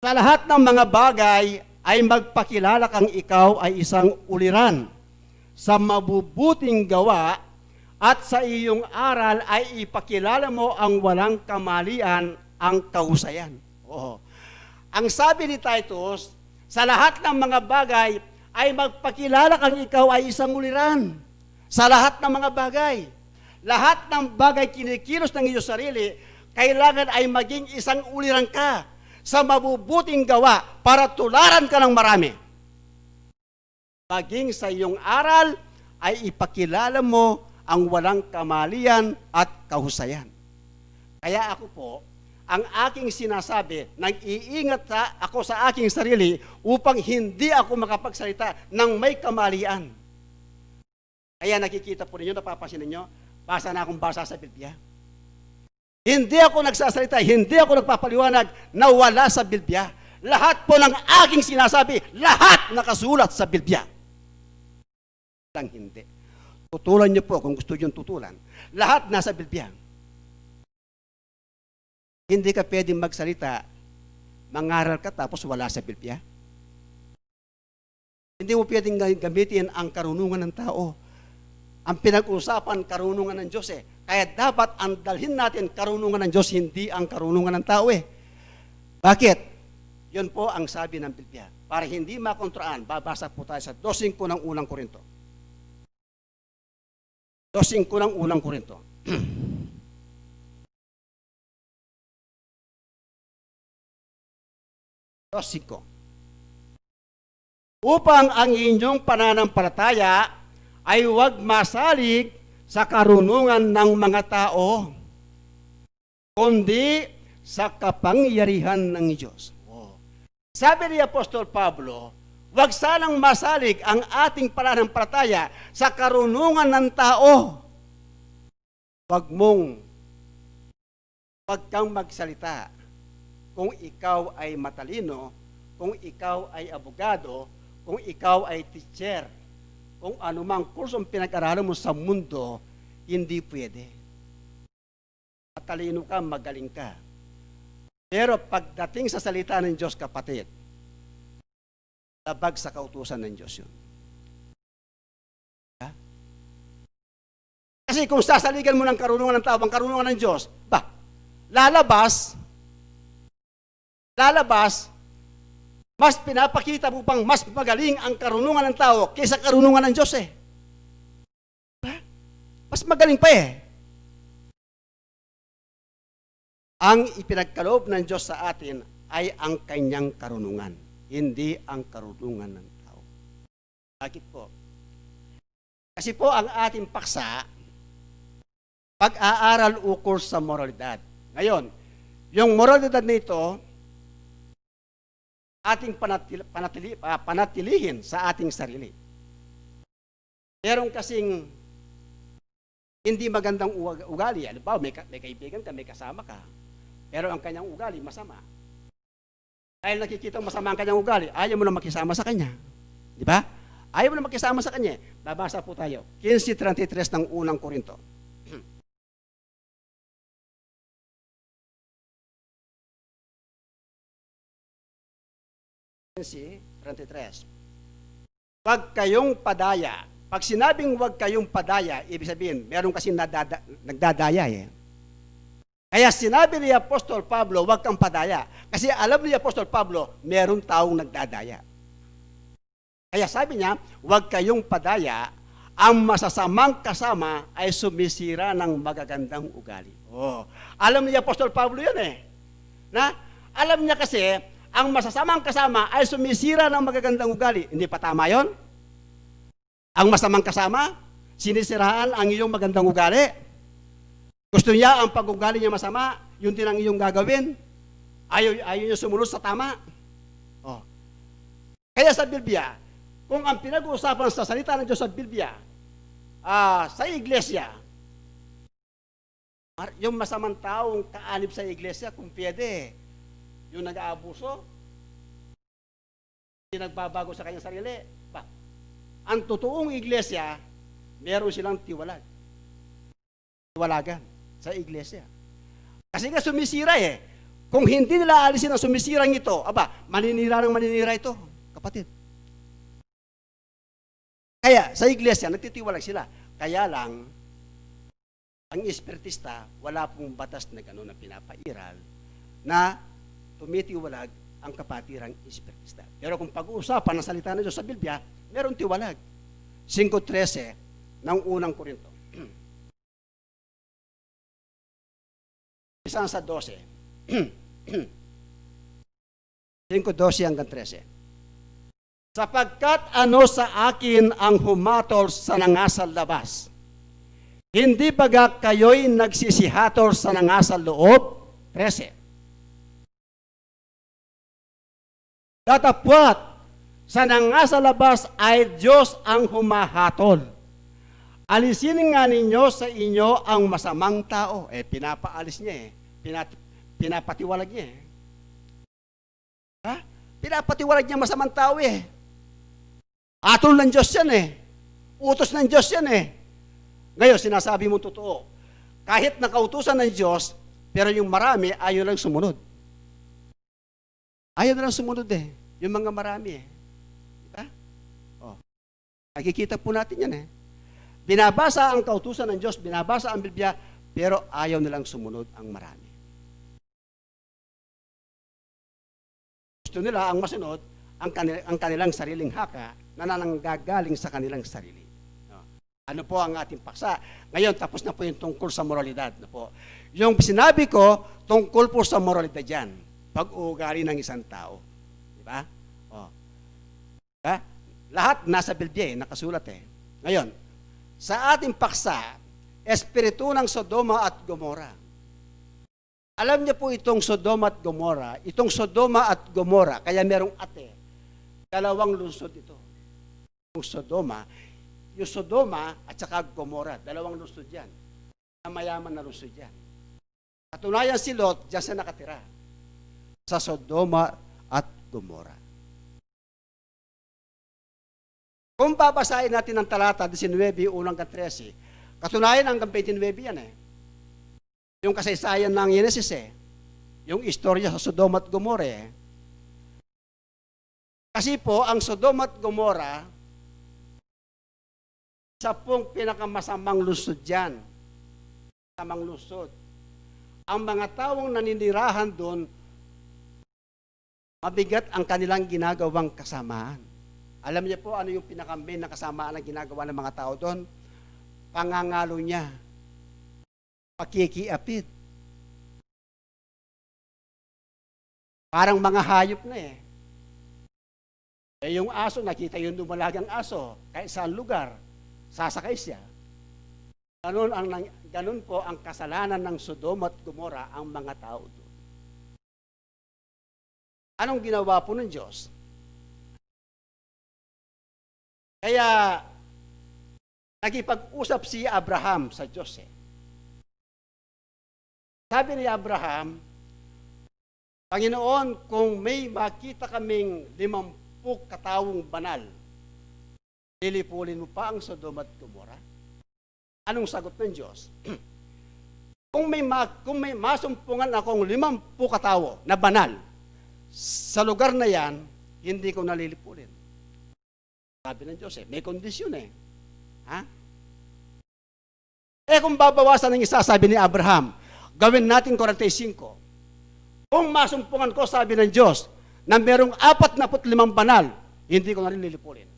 Sa lahat ng mga bagay ay magpakilala kang ikaw ay isang uliran sa mabubuting gawa, at sa iyong aral ay ipakilala mo ang walang kamalian, ang kahusayan. Oo. Ang sabi ni Titus, sa lahat ng mga bagay ay magpakilala kang ikaw ay isang uliran. Sa lahat ng mga bagay. Lahat ng bagay kinikilos ng iyong sarili, kailangan ay maging isang uliran ka sa mabubuting gawa para tularan ka ng marami. Maging sa iyong aral ay ipakilala mo ang walang kamalian at kahusayan. Kaya ako po, ang aking sinasabi, nag-iingat sa, ako sa aking sarili upang hindi ako makapagsalita ng may kamalian. Kaya nakikita po ninyo, napapansin ninyo, basa na akong basa sa Biblia. Hindi ako nagsasalita, hindi ako nagpapaliwanag na wala sa Biblia. Lahat po ng aking sinasabi, lahat nakasulat sa Biblia. Lang hindi. Tutulan niyo po kung gusto niyong tutulan. Lahat nasa Biblia. Hindi ka pwedeng magsalita, mangaral ka tapos wala sa Biblia. Hindi mo pwedeng ga-, gamitin ang karunungan ng tao. Ang pinag-uusapan, karunungan ng Diyos eh. Kaya dapat ang dalhin natin, karunungan ng Diyos, hindi ang karunungan ng tao eh. Bakit? Yun po ang sabi ng Biblia. Para hindi makontraan, babasa po tayo sa dos singko ng unang Korinto. Dos singko ng unang Korinto. Dos singko. Upang ang inyong pananampalataya ay huwag masalig sa karunungan ng mga tao, kundi sa kapangyarihan ng Diyos. Oh. Sabi ni Apostol Pablo, huwag sanang masalig ang ating pananampalataya sa karunungan ng tao. Huwag mong, huwag kang magsalita kung ikaw ay matalino, kung ikaw ay abogado, kung ikaw ay teacher, kung anumang kursong pinag-aralan mo sa mundo, hindi pwede. Matalino ka, magaling ka. Pero pagdating sa salita ng Diyos, kapatid, labag sa kautusan ng Diyos yun. Ha? Kasi kung sasaligan mo ng karunungan ng tao ang karunungan ng Diyos, ba, lalabas, lalabas, mas pinapakita mo pang mas magaling ang karunungan ng tao kaysa karunungan ng Diyos eh. Mas magaling pa eh. Ang ipinagkaloob ng Diyos sa atin ay ang kanyang karunungan, hindi ang karunungan ng tao. Bakit po? Kasi po ang ating paksa, pag-aaral ukol sa moralidad. Ngayon, yung moralidad na ito, ating panatil-, panatili-, ah, panatilihin sa ating sarili. Meron kasing hindi magandang uwag-, ugali. Halimbawa, may ka-, may kaibigan ka, may kasama ka, pero ang kanyang ugali masama. Dahil nakikita mo masama ang kanyang ugali, ayaw mo na makisama sa kanya. Di ba? Ayaw mo na makisama sa kanya. Babasa po tayo. Quince treinta y tres ng unang Korinto. Trentesiete, treinta y tres. Huwag kayong padaya. Pag sinabing huwag kayong padaya, ibig sabihin, meron kasing nadada-, nagdadaya eh. Kaya sinabi ni Apostol Pablo, "Huwag kang padaya." Kasi alam ni Apostol Pablo, meron taong nagdadaya. Kaya sabi niya, "Huwag kayong padaya, ang masasamang kasama ay sumisira ng magagandang ugali." Oh, alam ni Apostol Pablo yun eh. Na, alam niya kasi, ang masasamang kasama ay sumisira ng magagandang ugali. Hindi pa tama yon? Ang masamang kasama, sinisiraan ang iyong magandang ugali. Gusto niya ang pag-ugali niya masama, yun din ang iyong gagawin. Ayaw, ayaw niya sumunod sa tama. Oh. Kaya sa Biblia, kung ang pinag-uusapan sa salita ng Diyos sa Biblia, ah, sa iglesia, mar-, yung masamang taong kaanib sa iglesia, kung pwede, yung nag-aabuso, hindi nagbabago sa kanyang sarili. Ba, ang totoong iglesia, meron silang tiwalag. Tiwalagan sa iglesia. Kasi nga sumisira eh. Kung hindi nila alisin ang sumisirang ito, aba, maninira ng maninira ito, kapatid. Kaya sa iglesia, nagtitiwalag sila. Kaya lang, ang espiritista, wala pong batas na gano'n na pinapairal na tumitiwalag ang kapatirang espiritista. Pero kung pag-uusapan ang salita ng Diyos sa Biblia, meron tiwalag. Singko trese ng unang Korinto. Umpisa sa dose. Singko dose hanggang trese. Sapagkat ano sa akin ang humatol sa nanga sa labas? Hindi baga kayo'y nagsisihatol sa nanga sa loob? Trese. Datapwat, sa nanga sa labas ay Diyos ang humahatol. Alisin nga ninyo sa inyo ang masamang tao. Eh, pinapaalis niya eh. Pinat-, pinapatiwalag niya eh. Ha? Pinapatiwalag niya masamang tao eh. Atol ng Diyos yan eh. Utos ng Diyos yan eh. Ngayon, sinasabi mo totoo. Kahit nakautusan ng Diyos, pero yung marami, ayaw lang sumunod. Ayaw na lang sumunod eh. Yung mga marami eh. Di ba? Oh. Nakikita po natin yan eh. Binabasa ang kautusan ng Diyos, binabasa ang Biblia, pero ayaw nilang sumunod ang marami. Gusto nila ang masunod, ang kanil-, ang kanilang sariling haka na nananggagaling sa kanilang sarili. No? Ano po ang ating paksa? Ngayon, tapos na po yung tungkol sa moralidad. No po? Yung sinabi ko, tungkol po sa moralidad yan. Pag-uugali ng isang tao. Di ba? Oh. Ha? Lahat nasa Biblia eh, nakasulat eh. Ngayon, sa ating paksa, espiritu ng Sodoma at Gomora. Alam niyo po itong Sodoma at Gomora, itong Sodoma at Gomora, kaya merong ate, dalawang lungsod ito. Yung Sodoma, yung Sodoma at saka Gomora, dalawang lungsod yan. Na mayaman na lungsod yan. Katunayan si Lot, diyan siya nakatira. Sa Sodoma at Gomora. Kung babasahin natin ang talata disinwebe, uno hanggang trese, katunayan hanggang twenty-nine yan eh. Yung kasaysayan ng Genesis eh. Yung istorya sa Sodoma at Gomora eh. Kasi po, ang Sodoma at Gomora, isa pong pinakamasamang lungsod yan. Masamang lungsod. Ang mga taong naninirahan doon, mabigat ang kanilang ginagawang kasamaan. Alam niyo po ano yung pinaka-main na kasamaan na ginagawa ng mga tao doon? Pangangalo niya. Pakikiapid. Parang mga hayop na eh. Eh, yung aso, nakita yung dumalagang aso, kahit saan lugar, sasakay siya. Ganun ang nang-, ganun po ang kasalanan ng Sodoma at Gomora, ang mga tao doon. Anong ginawa po ng Diyos? Kaya, nakipag-usap si Abraham sa Diyos eh. Sabi ni Abraham, "Panginoon, kung may makita kaming limampu katawong banal, lilipulin mo pa ang Sodoma at Gomora?" Anong sagot ng Diyos? "Kung may ma-, kung may masumpungan akong limampu katao na banal sa lugar na yan, Hindi ko na lilipulin. Sabi ng Diyos eh, may kondisyon eh. Ha? Eh, kung babawasan ng isa, sabi ni Abraham, gawin natin kwarenta y singko. Kung masumpungan ko, sabi ng Diyos, na merong apat na put limang banal, hindi ko na rin lilipulin.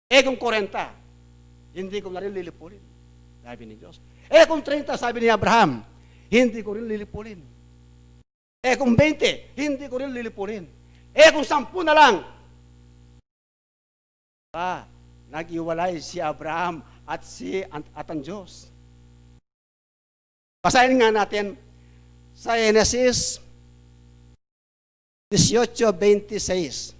Eh, kung kwarenta, hindi ko na rin lilipulin, sabi ni Diyos. Eh, kung treinta, sabi ni Abraham, hindi ko rin lilipulin. Eh, kung baynte, hindi ko rin lilipulin. Eh, kung sampu na lang, pa, naghiwalay si Abraham at si, at ang Diyos. Basahin nga natin sa Henesis dieciocho veintiséis.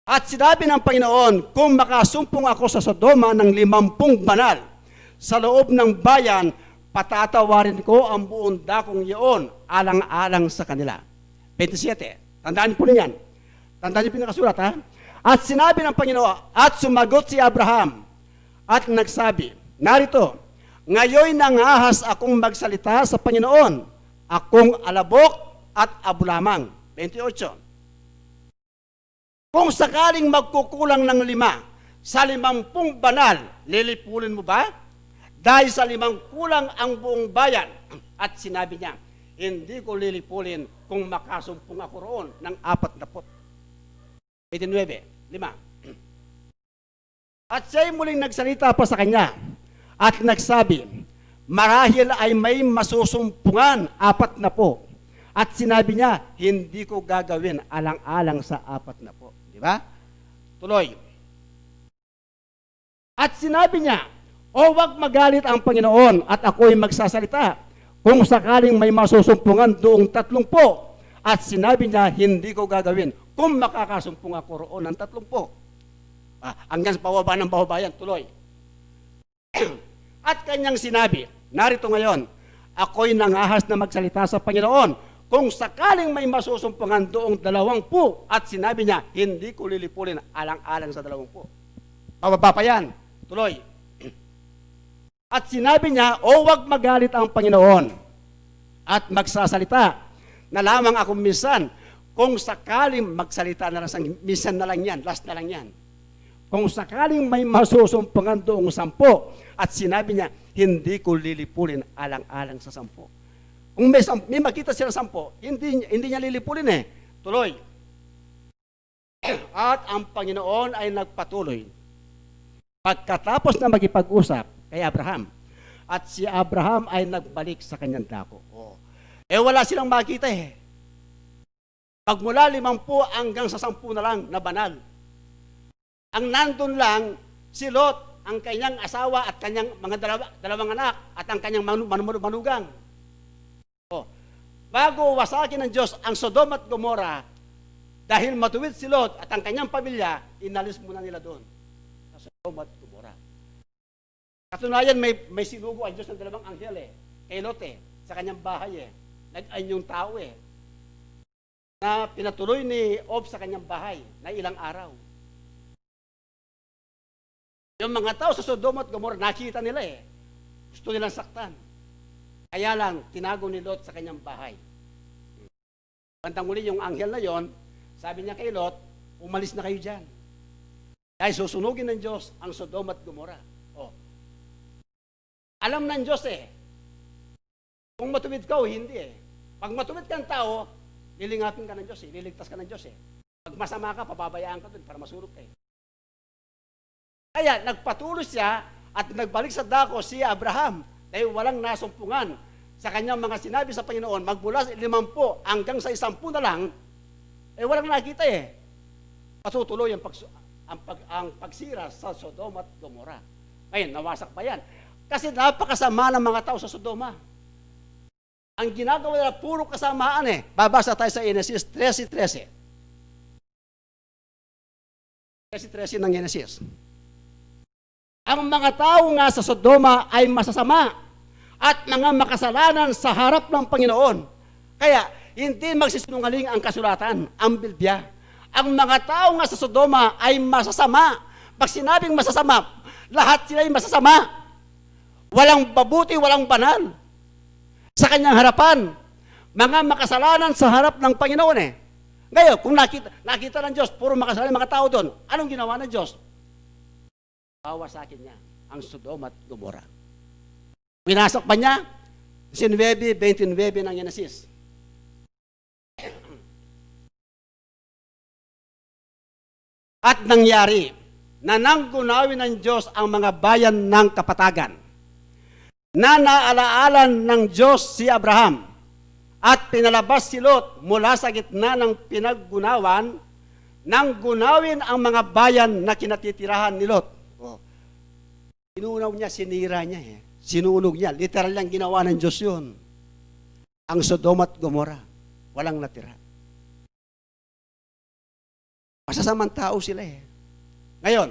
At sinabi ng Panginoon, kung makasumpong ako sa Sodoma ng limampung banal sa loob ng bayan, patatawarin ko ang buong dakong iyon alang-alang sa kanila. Twenty-seven. Tandaan niyo po yan. Tandaan niyo pinakasulat, ha? At sinabi ng Panginoon, at sumagot si Abraham, at nagsabi, narito, ngayon nangahas akong magsalita sa Panginoon, akong alabok at abulamang. Twenty-eight. Kung sakaling magkukulang ng lima sa limampung banal, lilipulin mo ba? Dahil sa limang kulang ang buong bayan. At sinabi niya, hindi ko lilipulin kung makasumpong ako roon ng apat na put. Twenty-nine, lima. At siya'y muling nagsalita pa sa kanya at nagsabi, marahil ay may masusumpungan, apat na po. At sinabi niya, hindi ko gagawin alang-alang sa apat na po. Di ba? Tuloy. At sinabi niya, o wag magalit ang Panginoon at ako'y magsasalita kung sakaling may masusumpungan doong tatlumpu. At sinabi niya, hindi ko gagawin kung makakasumpung ako roon ng tatlumpu. Ah, hanggang sa pababa ng pababa yan, tuloy. At kanyang sinabi, narito ngayon, ako'y nangahas na magsalita sa Panginoon. Kung sakaling may masusumpungan doong dalawampu, at sinabi niya, hindi ko lilipulin alang-alang sa dalawampu. Pababa pa yan. Tuloy. At sinabi niya, o wag magalit ang Panginoon at magsasalita na lamang ako minsan, kung sakaling magsalita na lang sa, minsan na lang yan, last na lang yan. Kung sakaling may masusumpungan doong sampu, at sinabi niya, hindi ko lilipulin alang-alang sa sampu. Kung may, sam- may makita sila sampu, hindi, hindi niya lilipulin eh. Tuloy. At ang Panginoon ay nagpatuloy. Pagkatapos na makipag-usap kay Abraham, at si Abraham ay nagbalik sa kanyang dako. Oh. Eh, wala silang makita eh. Pagmula limampu hanggang sa sampu na lang na banal. Ang nandun lang, si Lot, ang kanyang asawa at kanyang mga dalawa, dalawang anak, at ang kanyang manu-, manu-, manugang. Oh, bago wasakin ng Diyos ang Sodom at Gomora, dahil matuwid si Lot at ang kanyang pamilya, inalis muna nila doon sa Sodom at Gomora. Katunayan, may, may sinugo ang Diyos ng dalawang anghel eh, kay Lot eh, sa kanyang bahay eh. Nag-anyong tao eh, na pinatuloy ni Job sa kanyang bahay na ilang araw. Yung mga tao sa Sodoma at Gomorra, nakita nila eh. Gusto nilang saktan. Kaya lang, tinago ni Lot sa kanyang bahay. Bandang uli yung anghel na yon, sabi niya kay Lot, umalis na kayo dyan. Dahil susunugin ng Diyos ang Sodoma at Gomorra. Oh. Alam ng Diyos eh, kung matuwid ka o hindi eh. Pag matuwid kang tao, lilingapin ka ng Diyos eh, liligtas ka ng Diyos eh. Pag masama ka, pababayaan ka dun para masunog ka eh. Kaya nagpatuloy siya at nagbalik sa dako si Abraham dahil walang nasumpungan sa kanyang mga sinabi sa Panginoon, magmula sa limampu hanggang sa isampu na lang, eh, walang nakita eh. Patutuloy ang, pagsu- ang, pag- ang pagsira sa Sodoma at Gomorra. Ngayon, nawasak ba yan? Kasi napakasama ng mga tao sa Sodoma. Ang ginagawa nila, puro kasamaan eh. Babasa tayo sa Genesis trese trese. Trese trese ng Genesis. Ang mga tao nga sa Sodoma ay masasama at mga makasalanan sa harap ng Panginoon. Kaya, hindi magsisinungaling ang kasulatan, ang Biblia. Ang mga tao nga sa Sodoma ay masasama. Pag sinabing masasama, lahat sila'y masasama. Walang mabuti, walang banal sa kanyang harapan. Mga makasalanan sa harap ng Panginoon eh. Ngayon, kung nakita, nakita ng Diyos, puro makasalanan mga tao doon, anong ginawa ng Diyos? Bawas sa akin niya ang Sodoma at Gomora. Winasak pa niya, disinwebe, twenty-nine ng Genesis. At nangyari na nang gunawin ng Diyos ang mga bayan ng kapatagan, na naalaalan ng Diyos si Abraham, at pinalabas si Lot mula sa gitna ng pinaggunawan, nang gunawin ang mga bayan na kinatitirahan ni Lot. Oh. Sinunog niya, sinira niya eh. Sinunog niya. Literal yang ginawa ng Diyos yun. Ang Sodoma at Gomora, walang natira. Masasamang tao sila eh. Ngayon,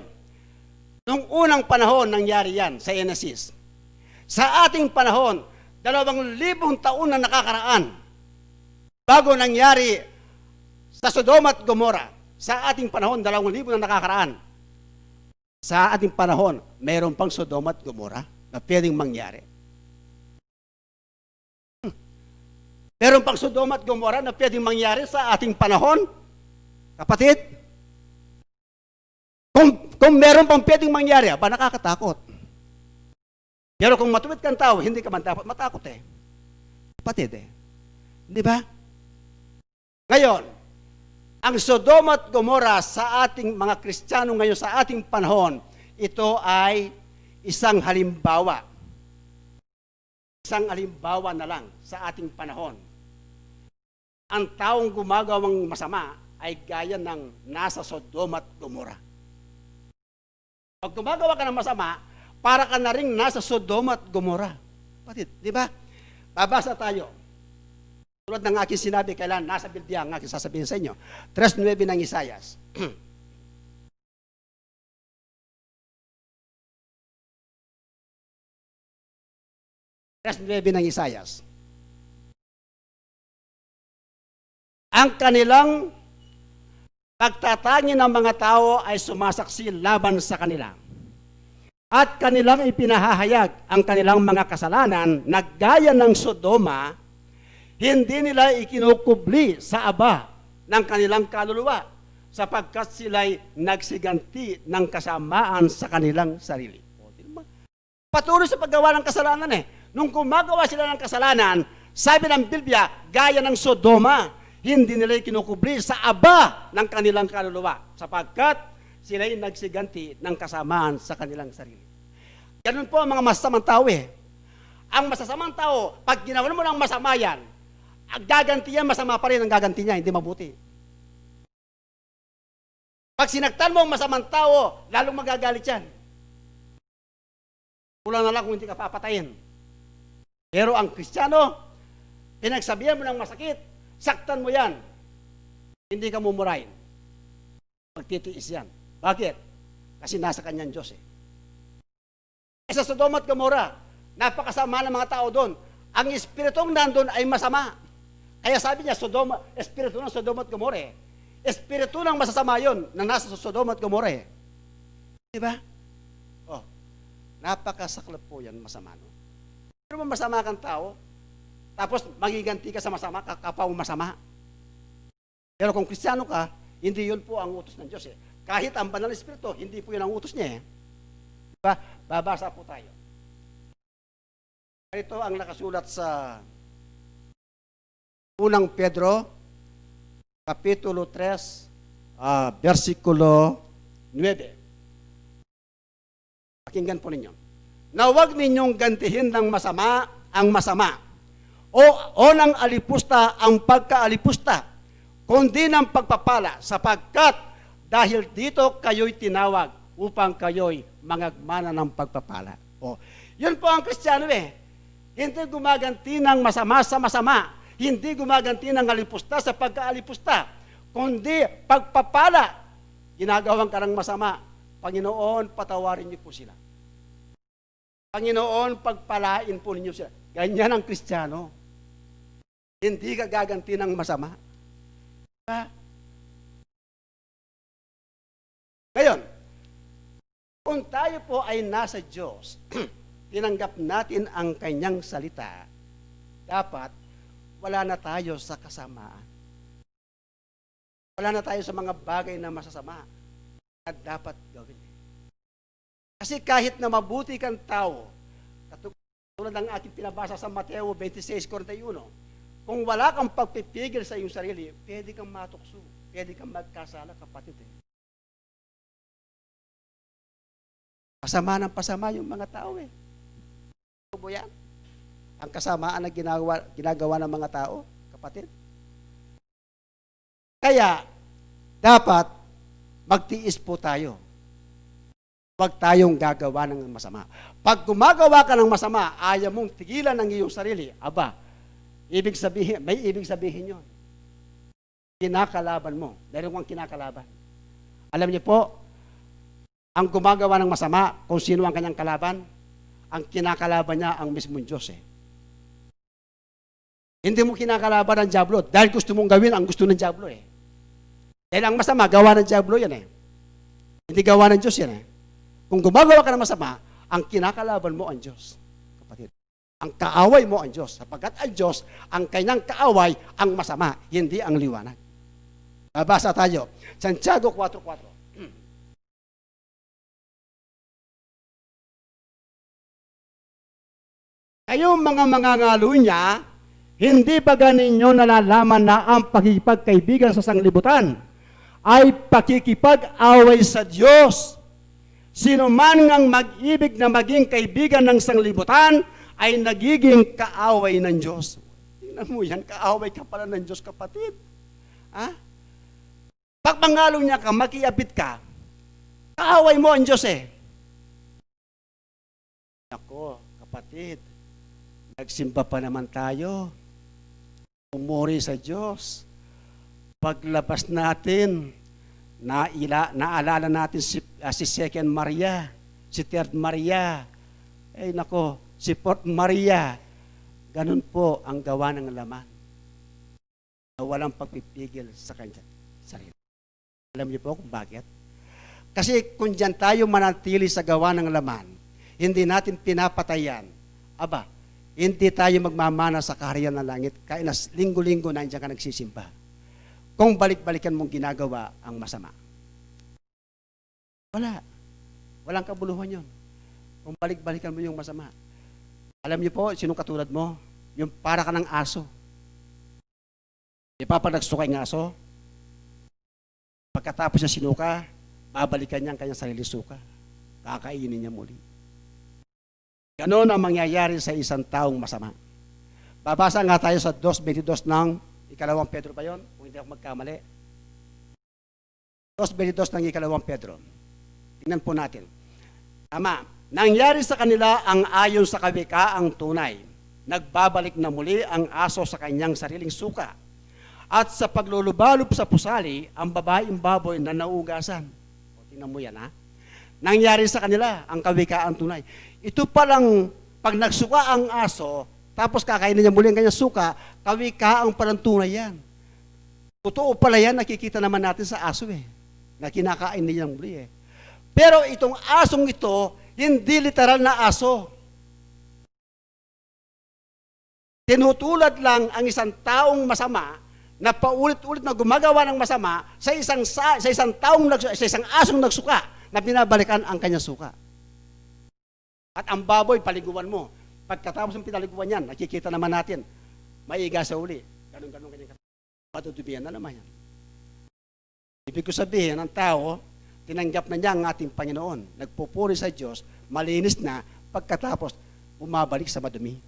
nung unang panahon nangyari yan sa Genesis. Sa ating panahon, dalawang libong taon na nakakaraan bago nangyari sa Sodoma at Gomora. Sa ating panahon, dalawang libo na nakakaraan. Sa ating panahon, meron pang Sodoma at Gomora na pwedeng mangyari. Meron pang Sodoma at Gomora na pwedeng mangyari sa ating panahon, kapatid? Kung, kung meron pang pwedeng mangyari, aba, nakakatakot. Pero kung matuwid kang tao, hindi ka man dapat matakot eh. Kapatid eh. Di ba? Ngayon, ang Sodoma at Gomora sa ating mga Kristiyano ngayon, sa ating panahon, ito ay isang halimbawa. Isang halimbawa na lang sa ating panahon. Ang taong gumagawang masama ay gaya ng nasa Sodoma at Gomora. Pag gumagawa ka ng masama, para ka na ring nasa Sodoma at Gomora. Kapatid, di ba? Babasa tayo. Tulad ng aking sinabi, kailan nasa Biblia ang aking sasabihin sa inyo. Tres nuebe ng Isaias. Tres nuebe ng Isaias. Ang kanilang pagtatangi ng mga tao ay sumasaksi laban sa kanila. At kanilang ipinahahayag ang kanilang mga kasalanan na gaya ng Sodoma, hindi nila ikinukubli sa aba ng kanilang kaluluwa, sapagkat sila'y nagsiganti ng kasamaan sa kanilang sarili. O, di ba? Patuloy sa paggawa ng kasalanan eh. Nung gumagawa sila ng kasalanan, sabi ng Biblia, gaya ng Sodoma, hindi nila ikinukubli sa aba ng kanilang kaluluwa, sapagkat sila'y nagsiganti ng kasamaan sa kanilang sarili. Ganun po ang mga masasamang tao eh. Ang masasamang tao, pag ginawa mo ng masama yan, ang gaganti yan, masama pa rin ang gaganti niya, hindi mabuti. Pag sinaktan mo ang masamang tao, lalong magagalit yan. Kulang na lang kung hindi ka papatayin. Pero ang Kristiyano, pinagsabihan mo ng masakit, saktan mo yan. Hindi ka mumurahin. Magtitiis yan. Bakit? Kasi nasa kanyang Diyos eh. Eh, sa Sodoma at Gomora, napakasama ng mga tao doon. Ang espiritong nandun ay masama. Kaya sabi niya, Sodoma, espiritu ng Sodoma at Gomora eh. Espiritu ng masasama yon na nasa Sodoma at Gomora eh. Di ba? Oh, napakasaklap po yan, masama, no? Pero masama kang tao, tapos magiganti ka sa masama, ka-, kapwa mo masama. Pero kung Kristiyano ka, hindi yun po ang utos ng Diyos eh. Kahit ang banal na espiritu, hindi po yun ang utos niya eh. Diba? Babasa po tayo. Ito ang nakasulat sa unang Pedro, Kapitulo tres, ah, bersikulo nuebe. Pakinggan po ninyo. Na huwag ninyong gantihin ng masama ang masama, o, o ng alipusta ang pagkaalipusta, kundi ng pagpapala, sapagkat dahil dito kayo'y tinawag upang kayo'y mangagmana ng pagpapala. O, yun po ang Kristiyano eh. Hindi gumaganti ng masama sa masama. Hindi gumaganti ng alipusta sa pagkaalipusta. Kundi pagpapala. Ginagawan ka ng masama, "Panginoon, patawarin niyo po sila. Panginoon, pagpalain po ninyo sila." Ganyan ang Kristiyano. Hindi ka gaganti ng masama. Diba? Ngayon, kung tayo po ay nasa Diyos, tinanggap natin ang kanyang salita, dapat wala na tayo sa kasamaan. Wala na tayo sa mga bagay na masasama na dapat gawin. Kasi kahit na mabuti kang tao, katulad ng aking pinabasa sa Mateo twenty-six forty-one, kung wala kang pagpipigil sa iyong sarili, pwede kang matukso, pwede kang magkasala, kapatid, eh. Pasama ng pasama yung mga tao, eh. Ano po yan? Ang kasamaan na ginagawa, ginagawa ng mga tao, kapatid. Kaya, dapat magtiis po tayo. Huwag tayong gagawa ng masama. Pag gumagawa ka ng masama, ayaw mong tigilan ang iyong sarili. Aba, ibig sabihin, may ibig sabihin yon. Kinakalaban mo. Meron kang kinakalaban. Alam niyo po, ang gumagawa ng masama, kung sino ang kanyang kalaban, ang kinakalaban niya ang mismong Diyos, eh. Hindi mo kinakalaban ang Diablo dahil gusto mong gawin ang gusto ng Diablo, eh. Dahil ang masama, gawa ng Diablo yan, eh. Hindi gawa ng Diyos yan, eh. Kung gumagawa ka ng masama, ang kinakalaban mo ang Diyos, kapatid. Ang kaaway mo ang Diyos, sapagkat ang Diyos, ang kanyang kaaway, ang masama, hindi ang liwanag. Babasa tayo. Santiago four four. Kayong mga mangangalu niya, hindi ba ganinyo nalalaman na ang pakikipagkaibigan sa sanglibutan ay pakikipag-away sa Diyos? Sino man ngang mag-ibig na maging kaibigan ng sanglibutan ay nagiging kaaway ng Diyos. Tingnan mo yan, kaaway ka pala ng Diyos, kapatid. Ha? Pag mangalu niya ka, makiapit ka, kaaway mo ang Diyos, eh. Nako, kapatid, nagsimba pa naman tayo. Pumuri sa Diyos. Paglabas natin, naila-, naalala natin si, ah, si Second Maria, si Third Maria. Ay nako, si Fourth Maria. Ganun po ang gawa ng laman na walang pagpipigil sa kanya sarili. Alam niyo po kung bakit? Kasi kung diyan tayo manatili sa gawa ng laman, hindi natin pinapatayan, aba, hindi tayo magmamana sa kaharian ng langit, kaya na linggo-linggo nandiyan ka nagsisimba. Kung balik-balikan mong ginagawa ang masama. Wala. Walang kabuluhan yon. Kung balik-balikan mo yung masama. Alam niyo po, sinong katulad mo? Yung para ka ng aso. Ipapanagsuka yung aso. Pagkatapos niya sinuka, babalikan niya ang kanyang sarili suka. Kakainin niya muli. Ganon ang mangyayari sa isang taong masama. Babasa nga tayo sa dos twenty-dos ng ikalawang Pedro ba yun? Kung hindi ako magkamali. Dos twenty-dos ng ikalawang Pedro. Tingnan po natin. Tama, nangyari sa kanila ang ayon sa kawikaang tunay. Nagbabalik na muli ang aso sa kanyang sariling suka. At sa paglulubalub sa pusali, ang babaeng baboy na naugasan. O, tingnan mo yan, ha? Nangyari sa kanila ang kawikaang tunay. Ito palang pag nagsuka ang aso, tapos kakainin niya muli ang kanyang suka, kawikaang palang tunay yan. Totoo pala yan, nakikita naman natin sa aso eh, na kinakain niya muli eh. Pero itong asong ito, hindi literal na aso. Tinutulad lang ang isang taong masama na paulit-ulit na gumagawa ng masama sa isang, sa, sa isang taong nagsu-, sa isang asong nagsuka na binabalikan ang kanyang suka. At ang baboy, paliguan mo. Pagkatapos ng pinaliguan yan, nakikita naman natin, maiga sa uli. Ganun-ganun, ganyan. Madudumihan na naman yan. Ibig ko sabihin, ang tao, tinanggap na niya ang ating Panginoon. Nagpupuri sa Diyos, malinis na, pagkatapos, bumabalik sa madumi.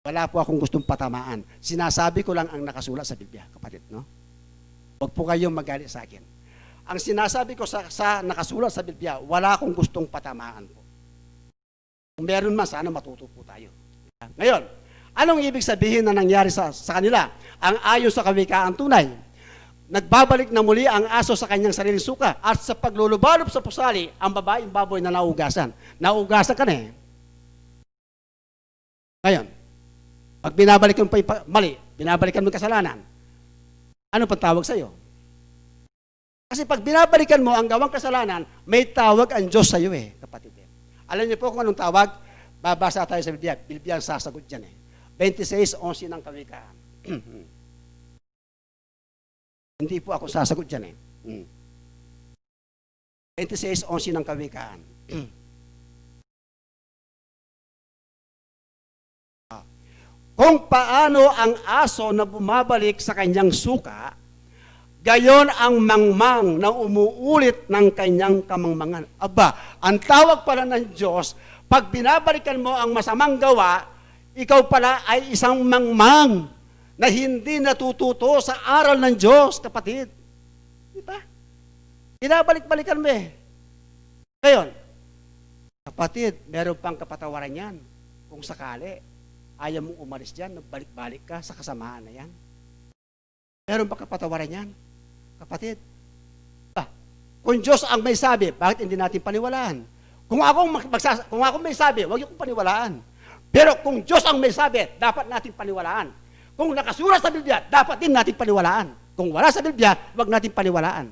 Wala po akong gustong patamaan. Sinasabi ko lang ang nakasulat sa Biblia, kapatid, no? Huwag po kayong magalit sa akin. Ang sinasabi ko sa, sa nakasulat sa Biblia, wala akong gustong patamaan po. Kung meron man, sana matuto po tayo. Ngayon, anong ibig sabihin na nangyari sa, sa kanila? Ang ayon sa kawikaang tunay, nagbabalik na muli ang aso sa kanyang sariling suka, at sa paglulubalop sa pusali, ang babaeng baboy na naugasan. Naugasan ka na eh. Ngayon, pag binabalikan mo pa yung pa-, mali, binabalikan mo yung kasalanan, ano pang tawag sa'yo? Kasi pag binabalikan mo ang gawang kasalanan, may tawag ang Diyos sa'yo eh, kapatid eh. Alam niyo po kung anong tawag? Babasa tayo sa Biblia. Biblia ang sasagot dyan eh. Twenty-six onse ng Kawikaan. Hindi po ako sasagot dyan eh. Hmm. Twenty-six onse ng Kawikaan. Kung paano ang aso na bumabalik sa kanyang suka, gayon ang mangmang na umuulit ng kanyang kamangmangan. Aba, ang tawag pala ng Diyos, pag binabalikan mo ang masamang gawa, ikaw pala ay isang mangmang na hindi natututo sa aral ng Diyos, kapatid. Di ba? Binabalik-balikan mo eh. Ngayon, kapatid, meron pang kapatawaran yan. Kung sakali, ayaw mong umalis dyan, nagbalik-balik ka sa kasamaan na yan. Meron pa kapatawaran yan, kapatid. Ba, kung Diyos ang may sabi, bakit hindi natin paniwalaan? Kung ako, mag- magsas- kung ako may sabi, huwag niyo kong paniwalaan. Pero kung Diyos ang may sabi, dapat natin paniwalaan. Kung nakasulat sa Biblia, dapat din natin paniwalaan. Kung wala sa Biblia, huwag natin paniwalaan.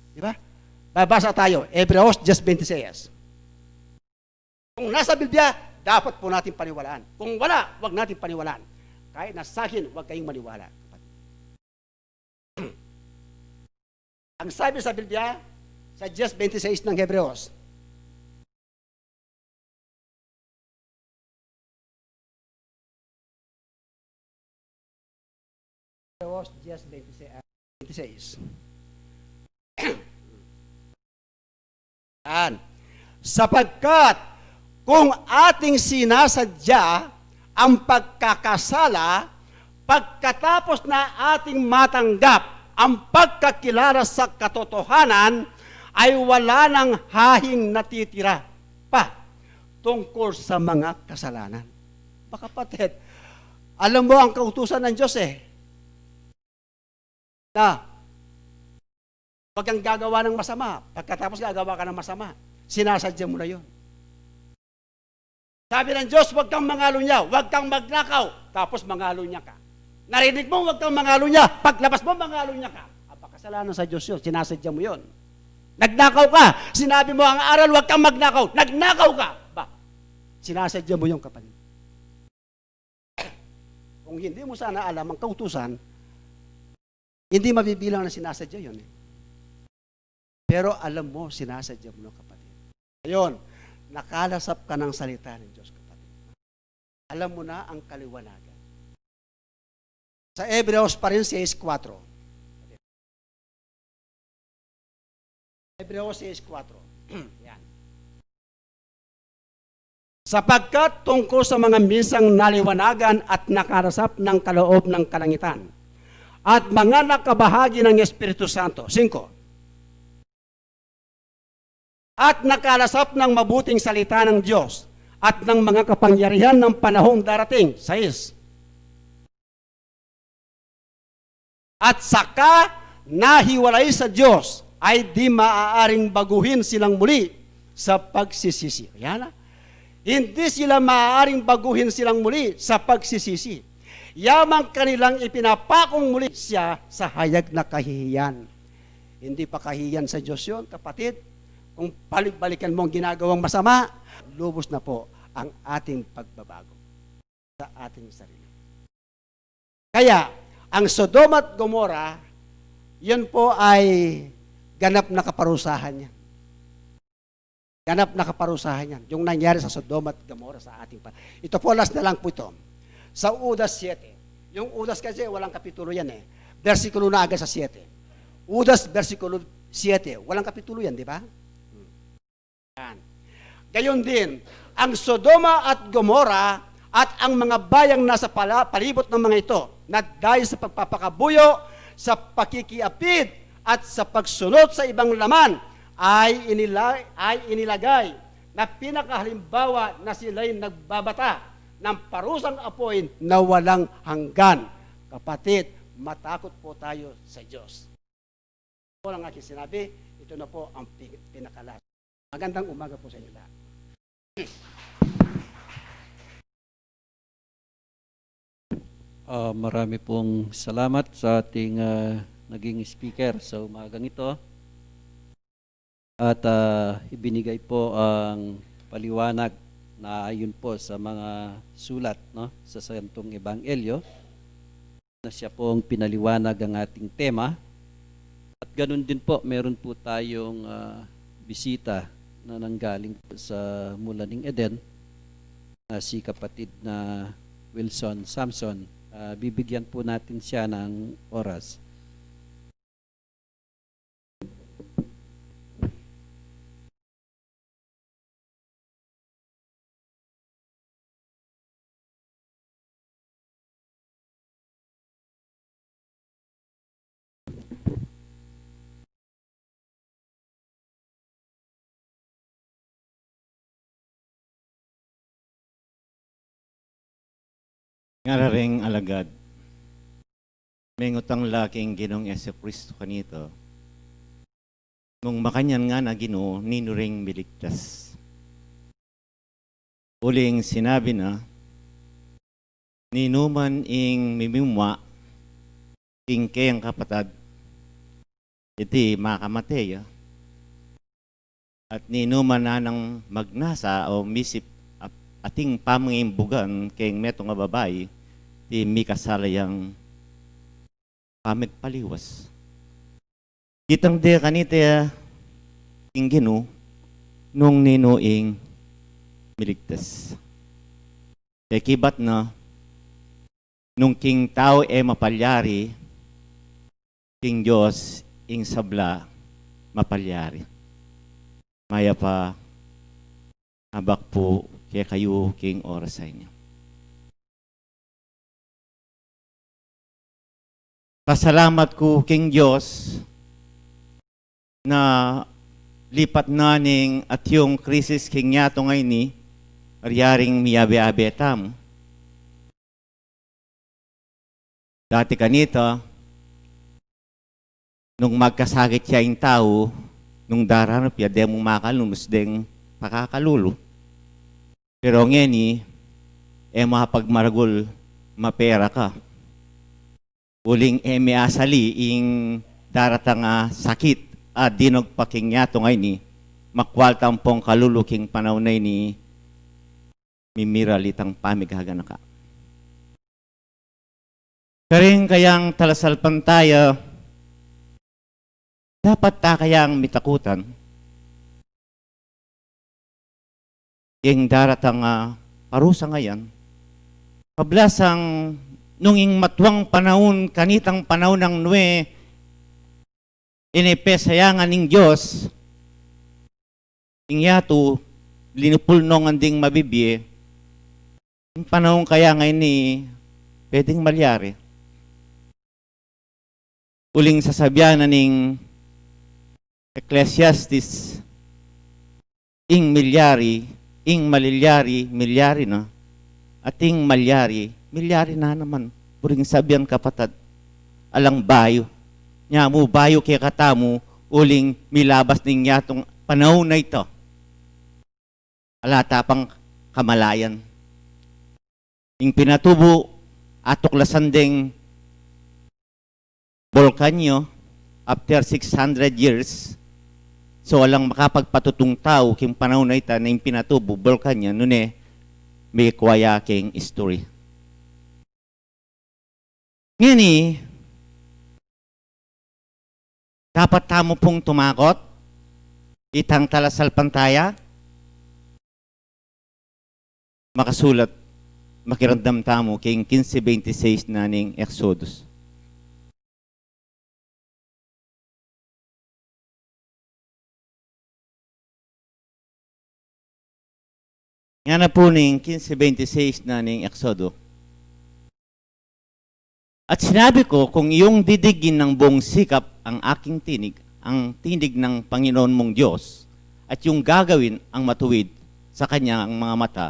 Di ba? Babasa tayo, Hebreos diyes bente seis. Kung nasa Biblia, dapat po natin paniwalaan. Kung wala, huwag natin paniwalaan. Kahit na sa akin, huwag kayong maniwala. Ang sabi sa Biblia, sa diyes bente seis ng Hebreos, Hebreos diyes bente seis, bente seis. Yan. Sapagkat kung ating sinasadya ang pagkakasala, pagkatapos na ating matanggap ang pagkakilala sa katotohanan, ay wala nang hahing natitira pa tungkol sa mga kasalanan. Mga kapatid, alam mo ang kautusan ng Diyos eh. Na, huwag kang gagawa ng masama. Pagkatapos gagawa ka ng masama, sinasadya mo na yun. Sabi ng Diyos, huwag kang mangalunya, huwag kang magnakaw. Tapos mangalunya ka. Narinig mo, huwag kang mangalunya. Paglabas mo, mangalunya ka. Aba, kasalanan sa Diyos yun. Sinasadya mo yun. Nagnakaw ka. Sinabi mo ang aral, huwag kang magnakaw. Nagnakaw ka. Ba, sinasadya mo yun, kapatid. Kung hindi mo sana alam ang kautusan, hindi mabibilang na sinasadya yun eh. Pero alam mo, sinasadya mo na, kapatid. Ngayon, nakalasap ka ng salita ng Diyos, kapatid. Alam mo na ang kaliwanagan. Sa Hebreos pa rin, sais kuwatro. Hebreos sais kuwatro. Yan. Sapagkat tungkol sa mga minsang naliwanagan at nakalasap ng kaloob ng kalangitan, at mga nakabahagi ng Espiritu Santo. Singko. At nakalasap ng mabuting salita ng Diyos at ng mga kapangyarihan ng panahong darating. Sais. At saka nahiwalay sa Diyos, ay di maaaring baguhin silang muli sa pagsisisi. Yan na. Hindi sila maaaring baguhin silang muli sa pagsisisi. Yamang kanilang ipinapakong muli siya sa hayag na kahihiyan. Hindi pa kahihiyan sa Diyos yun, kapatid. Kung balik-balikan mo ang ginagawang masama, lubos na po ang ating pagbabago sa ating sarili. Kaya, ang Sodoma at Gomora, yun po ay ganap na kaparusahan niya. Ganap na kaparusahan yan. Yung nangyari sa Sodoma at Gomora sa ating pa. Ito po, last na lang po ito. Sa Judas siete. Yung Judas kasi walang kapitulo yan eh. Bersikulo na agad sa siete. Judas, bersikulo siete. Walang kapitulo yan, di ba? Hmm. Yan. Gayon din, ang Sodoma at Gomora at ang mga bayang nasa pala-, palibot ng mga ito, na dahil sa pagpapakabuyo, sa pakikiapid, at sa pagsunod sa ibang laman, ay inila-, ay inilagay na pinakahalimbawa na sila'y nagbabata ng parusang apoy na walang hanggan. Kapatid, matakot po tayo sa Diyos. Ito lang aking sinabi, ito na po ang pi-, pinakalas. Magandang umaga po sa inyo lahat. Ah, marami pong salamat sa ating, ah, naging speaker sa umagang ito. At, ah, ibinigay po ang paliwanag na ayon po sa mga sulat, no, sa Santong Ebanghelyo, na siya pong pinaliwanag ang ating tema. At ganun din po, meron po tayong, ah, bisita na nanggaling po sa Mula ning Eden, na si kapatid na Wilson Samson. Ah, bibigyan po natin siya ng oras. Ngara reng alagad, mengutang la king Ginung Jesucristo kanita, nung makanyan ngana Ginu, ninu ring miligtas? Uling sinabi na, ninuman ing mimimua king kayang kapatad, iti makamate ya. At ninuman nanang magnasa o misip at ating pamangimbugan keng metung a babai, iti mikasala yang pamagpaliwas. Kitang de kanita ing Ginu nung ninu ing miligtas. Pekibat na, nung king tau e mapalyari, king Dios ing sabla mapalyari. Mayap a abak pu kekayu king oras a ini. Pasalamat ku king Dios na lipat na ning atiu krisis king yatu ngeni, riaring miyabe-abe tamu. Dati kanita, nung magkasakit ya ing tau, nung daranup ya, de mu makalunus deng pakakalulu. Pero ngeni, e mapagmaragul, mapera ka. Uling e miasali ing daratang a sakit a dinug pa king yatu ngeni, makwal tampong kalulu king panaun a ini, mimiral itang pamigaganaka. Karing kayang talasalpantaya, dapat ta kayang mitakutan king daratang a parusa ngeni? Kablasang nung ing matuang panaun, kanitang panaun nang Noe, ini pesayangan ning Dios ing yatu, linupul no ngan ding mabibie, ing panaun kaya ngeni pwedeng malyari? Uling sasabian na ning Ecclesiastes, ing milyari, ing malilyari, milyari na, at ing malyari, milyari na naman. Buring sabian, kapatad, alang bayu. Nya mu bayu kekatamu, uling milabas ning yatung panaun a ita. Ala ta pang kamalayan. Ing pinatubu, atuklasan deng bulkan yu after six hundred years. So, alang makapagpatutung tau king panaun a ita na ing pinatubu, bulkan yu, nune, mikwa ya king history. Ngeni, dapat tamu pung tumakot itang talasalpantaya? Makasulat, makiramdam tamu king kinse bente seis na ning Exodus. Ngana pu ning kinse bente seis na ning Exodo, "At sinabi ko, kung iyong didigin ng buong sikap ang aking tinig, ang tinig ng Panginoon mong Diyos, at iyong gagawin ang matuwid sa kanyang mga mata,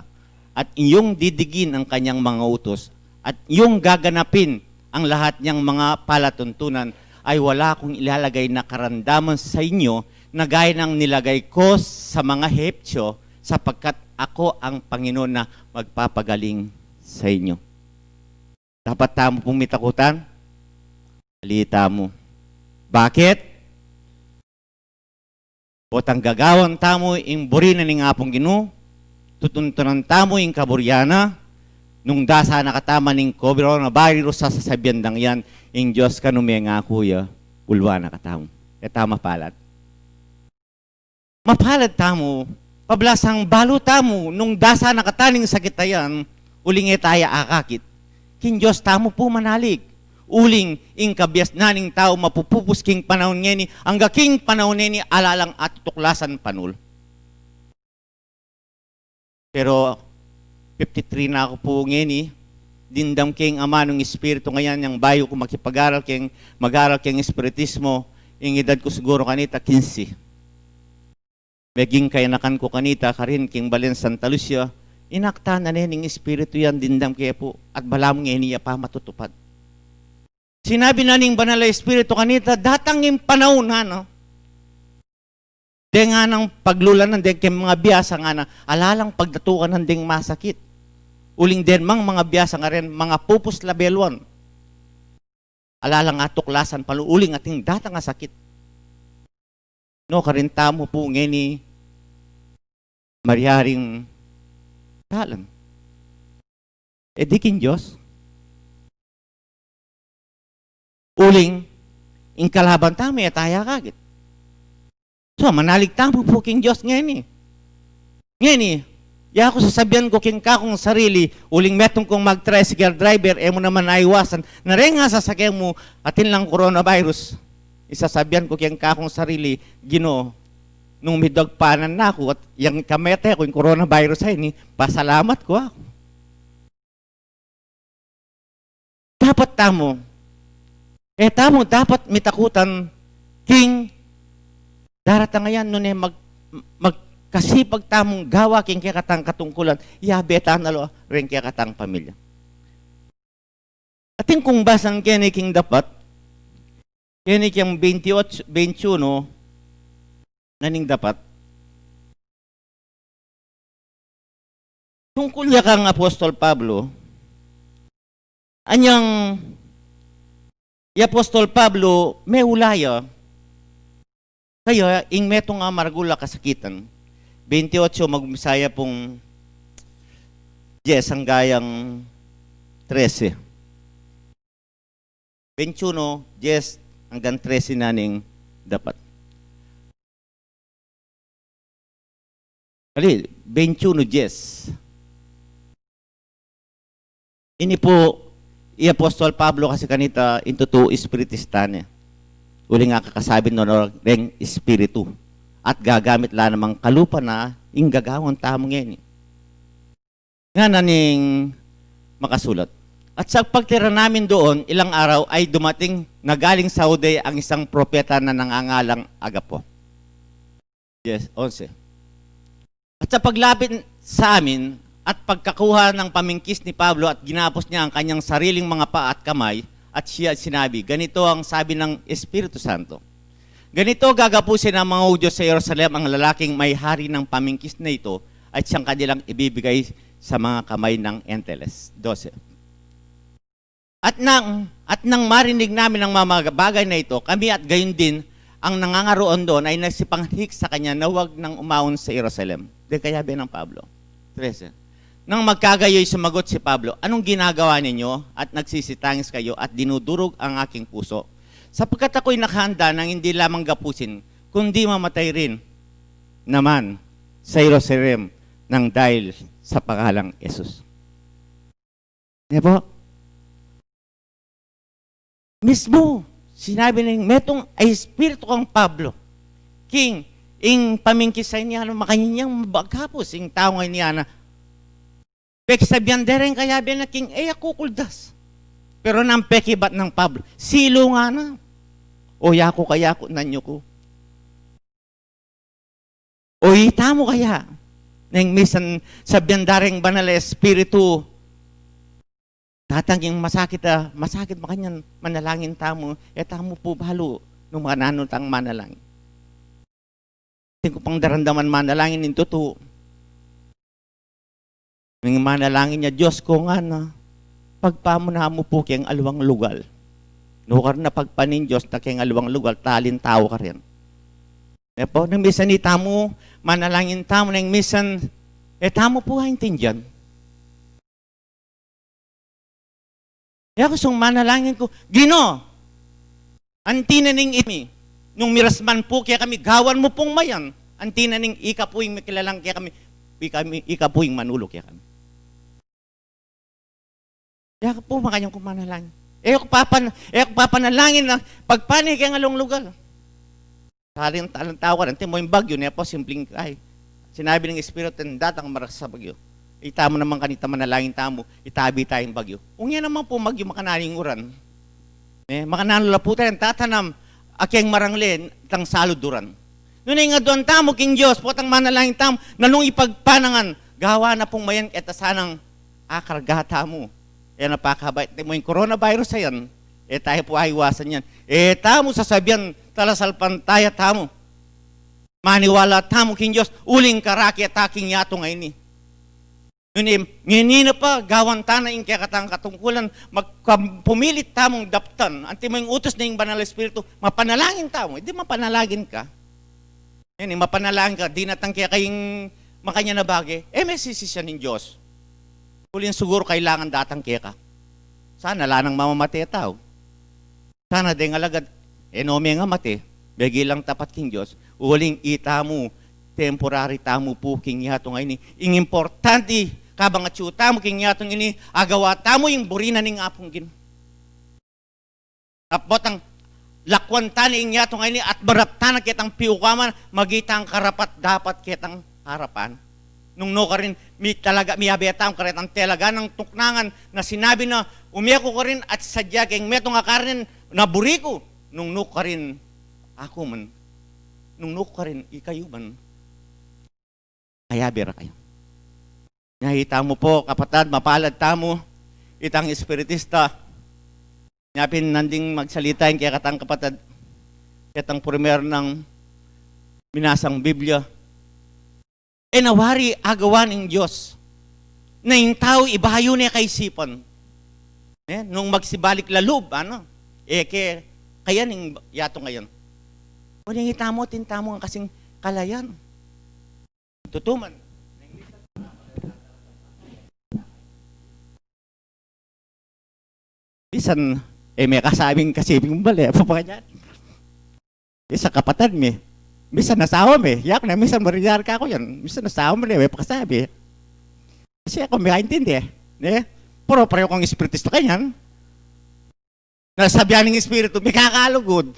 at iyong didigin ang kanyang mga utos, at iyong gaganapin ang lahat niyang mga palatuntunan, ay wala akong ilalagay na karamdaman sa inyo na gaya ng nilagay ko sa mga Hepsyo, sapagkat ako ang Panginoon na magpapagaling sa inyo." Dapat tamu pung mitakutan? Ali tamu. Bakit? Potang gagawan tamu ing buri na ning Apung Ginu, tutuntunan tamu ing kaburyan na, nung dasa na katamu ning coronavirus, sasabian dang yan, ing Dios kanu mengaku ya, ulwa na katamu. E ta mapalad. Mapalad tamu, pablasang balu tamu, nung dasa na katamu ning sakit a yan, uling e taya akakit. King Dios tamu pu manalig. Uling, ing kabiasnan ning tau mapupupus king panaun ngeni, angga king panaun neni ala lang atutuklasan panul. Pero fifty-three na ku pu ngeni, dimdam keng amanung espiritu ngeni, yang bayu ku makipag-aral keng, mag-aral keng espiritismo, ing edad ku siguru kanita kinse. Meging kayanakan ku kanita karin keng balen Santa Lucia, inaktan na ne ning espiritu yang dimdam ke pu, at balamu ngeni ya pa matutupad. Sinabi na ning Banal a Espiritu kanita, datang ing panaun na, no? Deng nganang paglulanan, deng keng mga biasa ngana, ala lang pagdatukan deng masakit. Uling deng mang mga biasa ngaren, mangapupus la beluan. Ala lang atuklasan panul, uling atin datang a sakit. No, karin tamu pu ngeni, maryaring dalan. E di king Dios. Uling, ing kalaban tamu, e taya akakit. So, manalig tamu pu king Dios ngeni. Ngeni, yaku sasabian ku king kakung sarili, uling metung kung mag-tricycle driver, e mu naman aiwasan, na reng sasakyan mu, atin lang coronavirus. Isasabian ku king kakung sarili, Ginu, nung midagpanan na ku, at yang kamete ku, ing coronavirus a ini, pasalamat ku aku. Dapat tamu, e tamu dapat mitakutan king daratang a yan, nune mag-, magkasipag tamung gawa king kekatang katungkulan, yabe ta na lo reng kekatang pamilya. Atin kung basan keni king dapat, keni king twenty-eight, twenty-one, na ning dapat. Tungkul ya kang Apostol Pablo, anyang i Apostol Pablo, meula ya, kaya ing metung a maragul a kasakitan. Twenty-eight, mag-umpisa ya pung diyes anggang trese. Twenty-one, diyes anggang trese na ning dapat. Ali, twenty-one diyes. Ini pu, i Apostol Pablo kasi kanita, ing tutu espiritista ne. Uling akakasabi no reng espiritu. At gagamit la namang kalupa na ing gagawan tamu ngeni. Ngana ning makasulat. At sa pagtira namin doon, ilang araw ay dumating na galing sa Judea ang isang propeta na nangangalang Agapo. Yes, onse. At sa paglapit sa amin at pagkakuha ng pamingkis ni Pablo at ginapos niya ang kanyang sariling mga paa at kamay at siya sinabi, "Ganito ang sabi ng Espiritu Santo, 'Ganito gagapusin ng mga Hudyo sa Jerusalem ang lalaking may hari ng pamingkis na ito at siyang kanilang ibibigay sa mga kamay ng Entiles.'" Dose. At nang, at nang marinig namin ang mga bagay na ito, kami at gayon din ang nangangaroon doon ay nagsipanghik sa kanya na huwag nang umahon sa Jerusalem. Di kaya binang Pablo. Trese. Nang magkagayoy, sumagot si Pablo, "Anong ginagawa ninyo at nagsisitangis kayo at dinudurog ang aking puso? Sapagkat ako'y nakahanda nang hindi lamang gapusin, kundi mamatay rin naman sa Jerusalem nang dahil sa pangalang Jesus." Di po? Mismo, sinabi ning metung a espiritu kang Pablo, king, ing pamingkis a ini, ano, makanyan yang magapus, ing tau a ini, ana. Peksabian de reng kayabe na king, e ya kukuldas. Pero nang pekibat nang Pablo, silu ngana. O yaku ka yaku, nanyu ku. O itamu kaya, neng misan sabian da reng Banal a Espiritu, datang ing masakit a, masakit makanyan, manalangin tamu, e tamu pu balu, nung makananu tang manalangin. Atin ku pang daramdaman manalangin ning tutu. Ning manalangin ya, "Dios ku," ngana, "pagpamuna mu pu keng aliwang lugal." Nukar na pagpa ning Dios na keng aliwang lugal, talin tau karin. E po, neng misan itamu, manalangin tamu, neng misan E tamu pu aintindian. E aku sung manalangin ku, Ginu, anti na ning imi, nung mirasman pu kekami, gawan mu pung mayan, anti na ning ika pu ing mikilalang kekami, ika, ika pu ing manulu kekami. E ku pu makanyan ku manalangin. E ku papan-, e ku papanalangin na pagpani keng along lugal. Saling talang tau ka, anti mo ing bagyu, ne pu, simpling, ay, sinabi ning Espiritu, datang marakas a bagyu. Ita mu naman kanita manalangin tamu, itabi taya ing bagyu. Ung yan naman pu bagyu, makananu ing uran. Ne, makananu la pu taya tatanam, a keng maranglen, itang salud uran. Nune ing aduan tamu king Dios, potang manalangin tamu, nanung ipagpanangan, gawa na pung mayan keta sanang akarga tamu. E na pakabait, anti mo ing coronavirus a yan, e taya pu aiwasan yan. E tamu sasabian, talasalpantaya tamu. Maniwala tamu king Dios, uling karake ta king yatu ngeni. Nune, ngeni na pa, gawan ta na ing kekatang katungkulan, magka-, pumilit tamung daptan, anti mo ing utus na ing Banal a Espiritu, mapanalangin tamu, di mapanalangin ka. Yan, e mapanalangin ka, dinatang keka ing makanyan a bage, e me sisisian ning Dios. Uling siguru kailangan datang keka. Sana ala nang mamamate a tau. Sana deng alagad, e no me nga mate, bege lang tapat king Dios. Uling itamu, temporary tamu pu king yatu ngeni. Ing importante, kabang atyu tamu king yatu ngeni, agawa tamu ing buri na ning Apung Ginu. Potang lakwan ta na ing yatu ngeni at marap ta na ketang piukaman, magitang karapat-dapat ketang harapan. Nung nukarin, mi talaga, miyabe tamu karetang talaga nang tuknangan na sinabi na, ume ku karin at sadya keng metung a karnen na buri ku, nung nukarin aku man, nung nukarin ikayu man, kayabe ra kayu. Nya itamu pu, kapatad, mapalad tamu, itang espiritista. Nya pin nanding magsalita ing kekatang kapatad, ketang primer nang minasang Biblia. E na wari agawa ning Dios na ing tau ibayu ne kaisipan. E, nung magsibalik la lub, ano? E ke, kaya ning yatu ngayan. Uling itamu, atin tamu ngan kasing kalayan. Tutuman. Misan, e, me kasabing kasibing bale, apa pa kanyan? Isa kapatad mi. Misan asawa mi. Yak na, misan marinar ka ku yan. Misan asawa mi, e, me pakasabi. Kasi aku, me kaintindi, e. Ne? Pero pareho kung espiritista kanyan. Nasabian ning Espiritu, mikakalugud.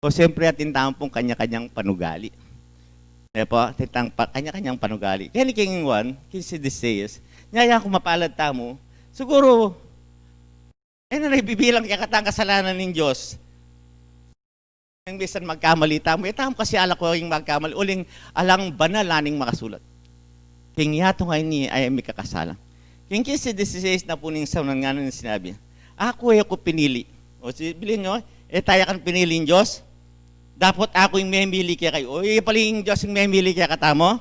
O, siyempre, atin tamu pung kanya-kanyang panugali. E pu, atin tang pa-, kanya-kanyang panugali. Kaya ni King Juan, kinse diseis, nya yan ku mapalad tamu, siguru, e na ibibilang kekatang kasalanan ning Dios. Nung misan magkamali tamu, e tamu kasi ala ku ing magkamali, uling alang banal a ning makasulat. King yatu ngeni, ay mikakasala. King kinse diseis na pu ning saunan ngana ning sinabi, aku e ku pinili. O, si, bilin nyo, e taya kan pinili ning Dios. Dapot aku ing memili kekayu. O, e pala ing Dios ing memili kekatamu.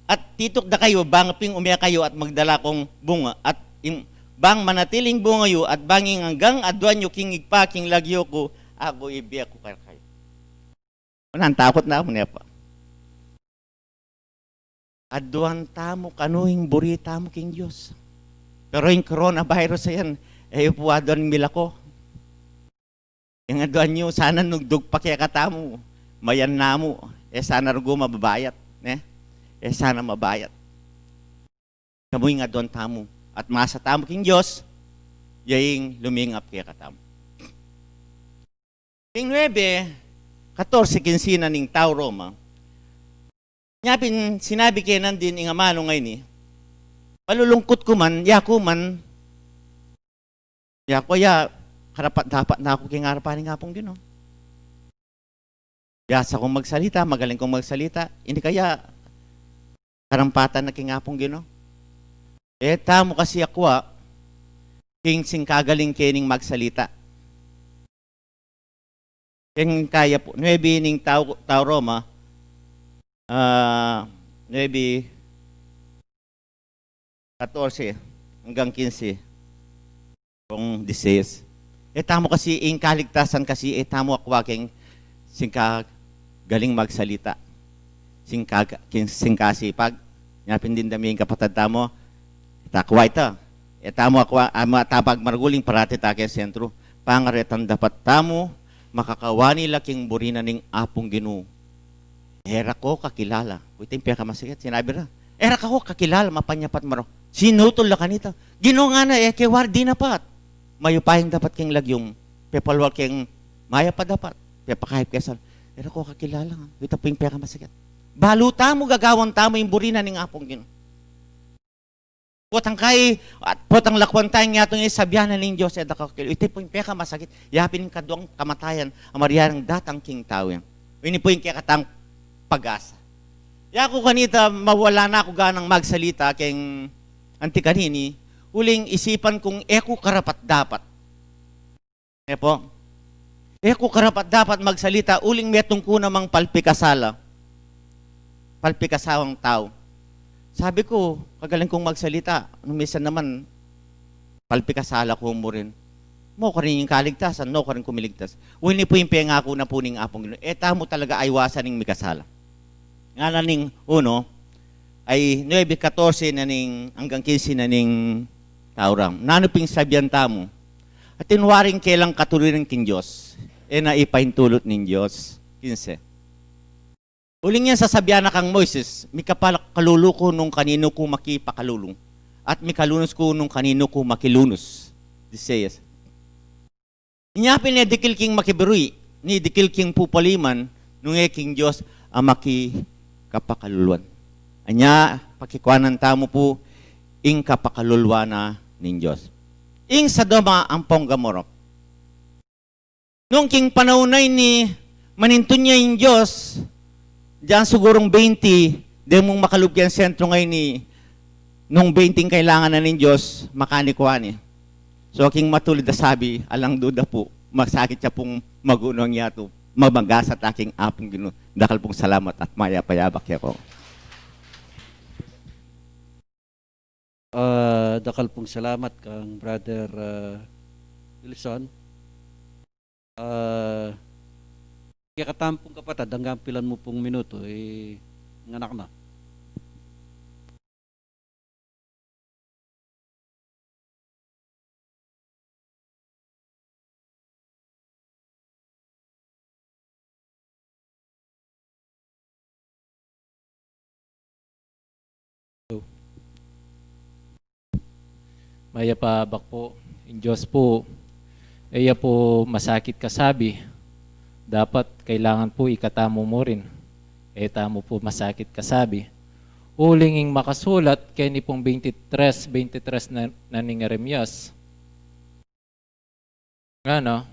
At tituk da kayu, bang pin ume kayu at magdala kung bunga, at ing, bang manatili ing bunga yu, at bang ing anggang aduan yu king Ibpa, king lagyu ku, aku ibie ku kekayu. Nantakut na aku, ne pu. Aduan tamu kanu ing buri tamu king Dios. Pero ing coronavirus a yan, e yu pu aduan milako. Ing aduan yu, sana nung dugpa kekatamu, mayan na mu, e sana rugu mababayat, ne? E sana mabayat. Kamu ing aduan tamu, at masa tamu king Dios, ya ing lumingap kekatamu. King nuebe katorse, kinse na ning tau Roma, nya pin sinabi ke nandin ing amanu ngeni, malulungkut ku man, yaku man, yaku ya, karapat-dapat na ku king arapan ning Apung Ginu. Biasa kung magsalita, magaling kung magsalita, ini kaya karampatan na king Apung Ginu. E tamu kasi akwa king singkagaling ke ning magsalita. King kaya pu, nuebe ning tau, tau Roma, ah, nuebe katorse anggang kinse, kung diseis. E tamu kasi ing kaligtasan kasi, e tamu akwa king singkagaling magsalita. Singka-, king singkasipag. Nya pin dimdam ye ing kapatad tamu, takwa ita. E tamu akwa, ama, tapag maragul ing parati ta ke sentru. Pangaretang dapat tamu, makakawani la king buri na ning Apung Ginu. E ra ko kakilala. Iti ing pekamasikit, sinabi ra. E ra ko kakilala, mapanyapat maro. Sinutul la kanita. Ginu ngana, e ke wari dinapat. Mayupayang dapat keng lagyum. Pepalwal keng mayap a dapat. Pepakayap ke sal. E ra ko kakilala. Ita pu ing pekamasikit. Balu tamu, gagawan tamu ing buri na ning Apung Ginu. Potang kai, at potang lakwan taya ing yatung sabyan na ning Dios, e da ka kakil-, iti pu ing pekamasakit, ya pin ing kaduang kamatayan a maryaring datang king tau yang. Ini pu ing kekatang pag-asa. Ya ku kanita, mawala na ku ganang magsalita keng anti kanini, uling isipan kung e ku karapat-dapat. E pu? E ku karapat-dapat magsalita, uling metung ku namang palpikasala. Palpikasawang tau. Sabi ku, kagaling kung magsalita, nung minsan naman, palpikasala ku mu rin. Mu karin ing kaligtasan, nu karin ku miligtas. Ini pu ing pengaku na pu ning Apung Ginu. E tamu talaga aywasan ing mikasala. Ngana ning uno, ay nuebe katorse na ning anggang kinse na ning tau ra. Nanu pin sabyan tamu? Atin waring kelang katuliran king Dios, e na ipaintulut ning Dios. Kinse. Uling yan sasabyan na kang Moises, mikapakalulu ku nung kaninu ku makipakalulu, at mikalunus ku nung kaninu ku makilunus. Diseyes. Inya pin e dikil king makibirui, ni dikil king pupaliman, nung e king Dios a makikapakaluluan. Anya, pakikuanan tamu pu ing kapakaluluan na ning Dios. Ing Sodoma ampong Gomorra. Nung king panaun na ini, manintun ya ing Dios, diyan sigurung twenty, de mung makalub keng sentru ngeni, nung twenty ing kailangan na ning Dios, makani kuani. So, king matulid a sabi, alang duda pu, masakit ya pung magunung yatu, mamagasa ta king Apung Ginu, dakal pung salamat at mayap a yabak ya ku. Ah, dakal pung salamat kang Brother, ah, Wilson. Ah, kekatamu pung kapatad, anggang pilan mu pung minutu, e, nganak na. Mayap a abak pu, ing Dios pu, e ya pu masakit kasabi, dapat kailangan pu ikatamu mu rin, e tamu pu masakit kasabi. Uling ing makasulat keni pung twenty-three, twenty-three na, na ning Jeremias. Ngana.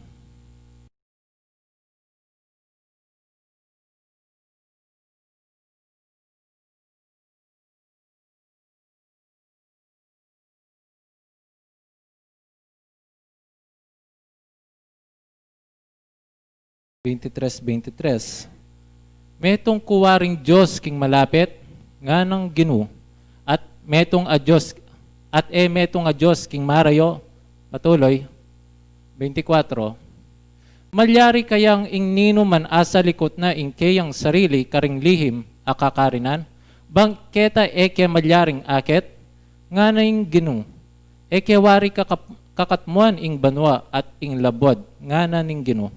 Twenty-three, twenty-three. Metung ku waring Dios king malapit, nganang Ginu, at metung a Dios, at e metung a Dios king marayu, patuloy, twenty-four. Malyari kayang ing ninuman asalikut na ing keyang sarili karing lihim a kakarinan? Bang keta e ke malyaring akit? Ngana ing Ginu. E ke wari kakap-, kakatmuan ing banua at ing labuad, ngana ning Ginu.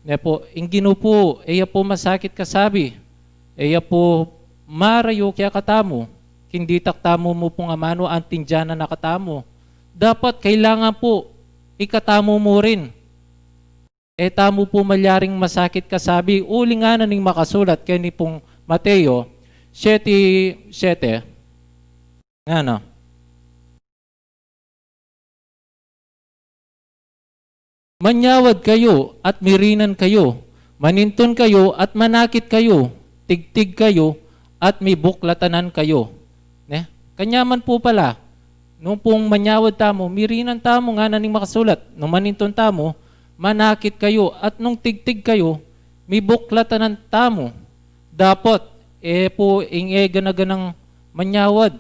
Ne pu, ing Ginu pu, e ya pu masakit kasabi, e ya pu marayu kekatamu, king ditak tamu mu pung amanu anti dinan na katamu. Dapat kailangan pu, ikatamu mu rin. E tamu pu malyaring masakit kasabi, uling ngana ning makasulat keni pung Mateo siyete siyete. Ngana. Manyawad kayu at mirinan kayu, manintun kayu at manakit kayu, tigtig kayu at mibuklatanan kayu. Ne? Kanyaman pu pala, nung pung manyawad tamu, mirinan tamu ngana ning makasulat, nung manintun tamu, manakit kayu, at nung tigtig kayu, mibuklatanan tamu. Dapot, e pu ing e gana-ganang manyawad,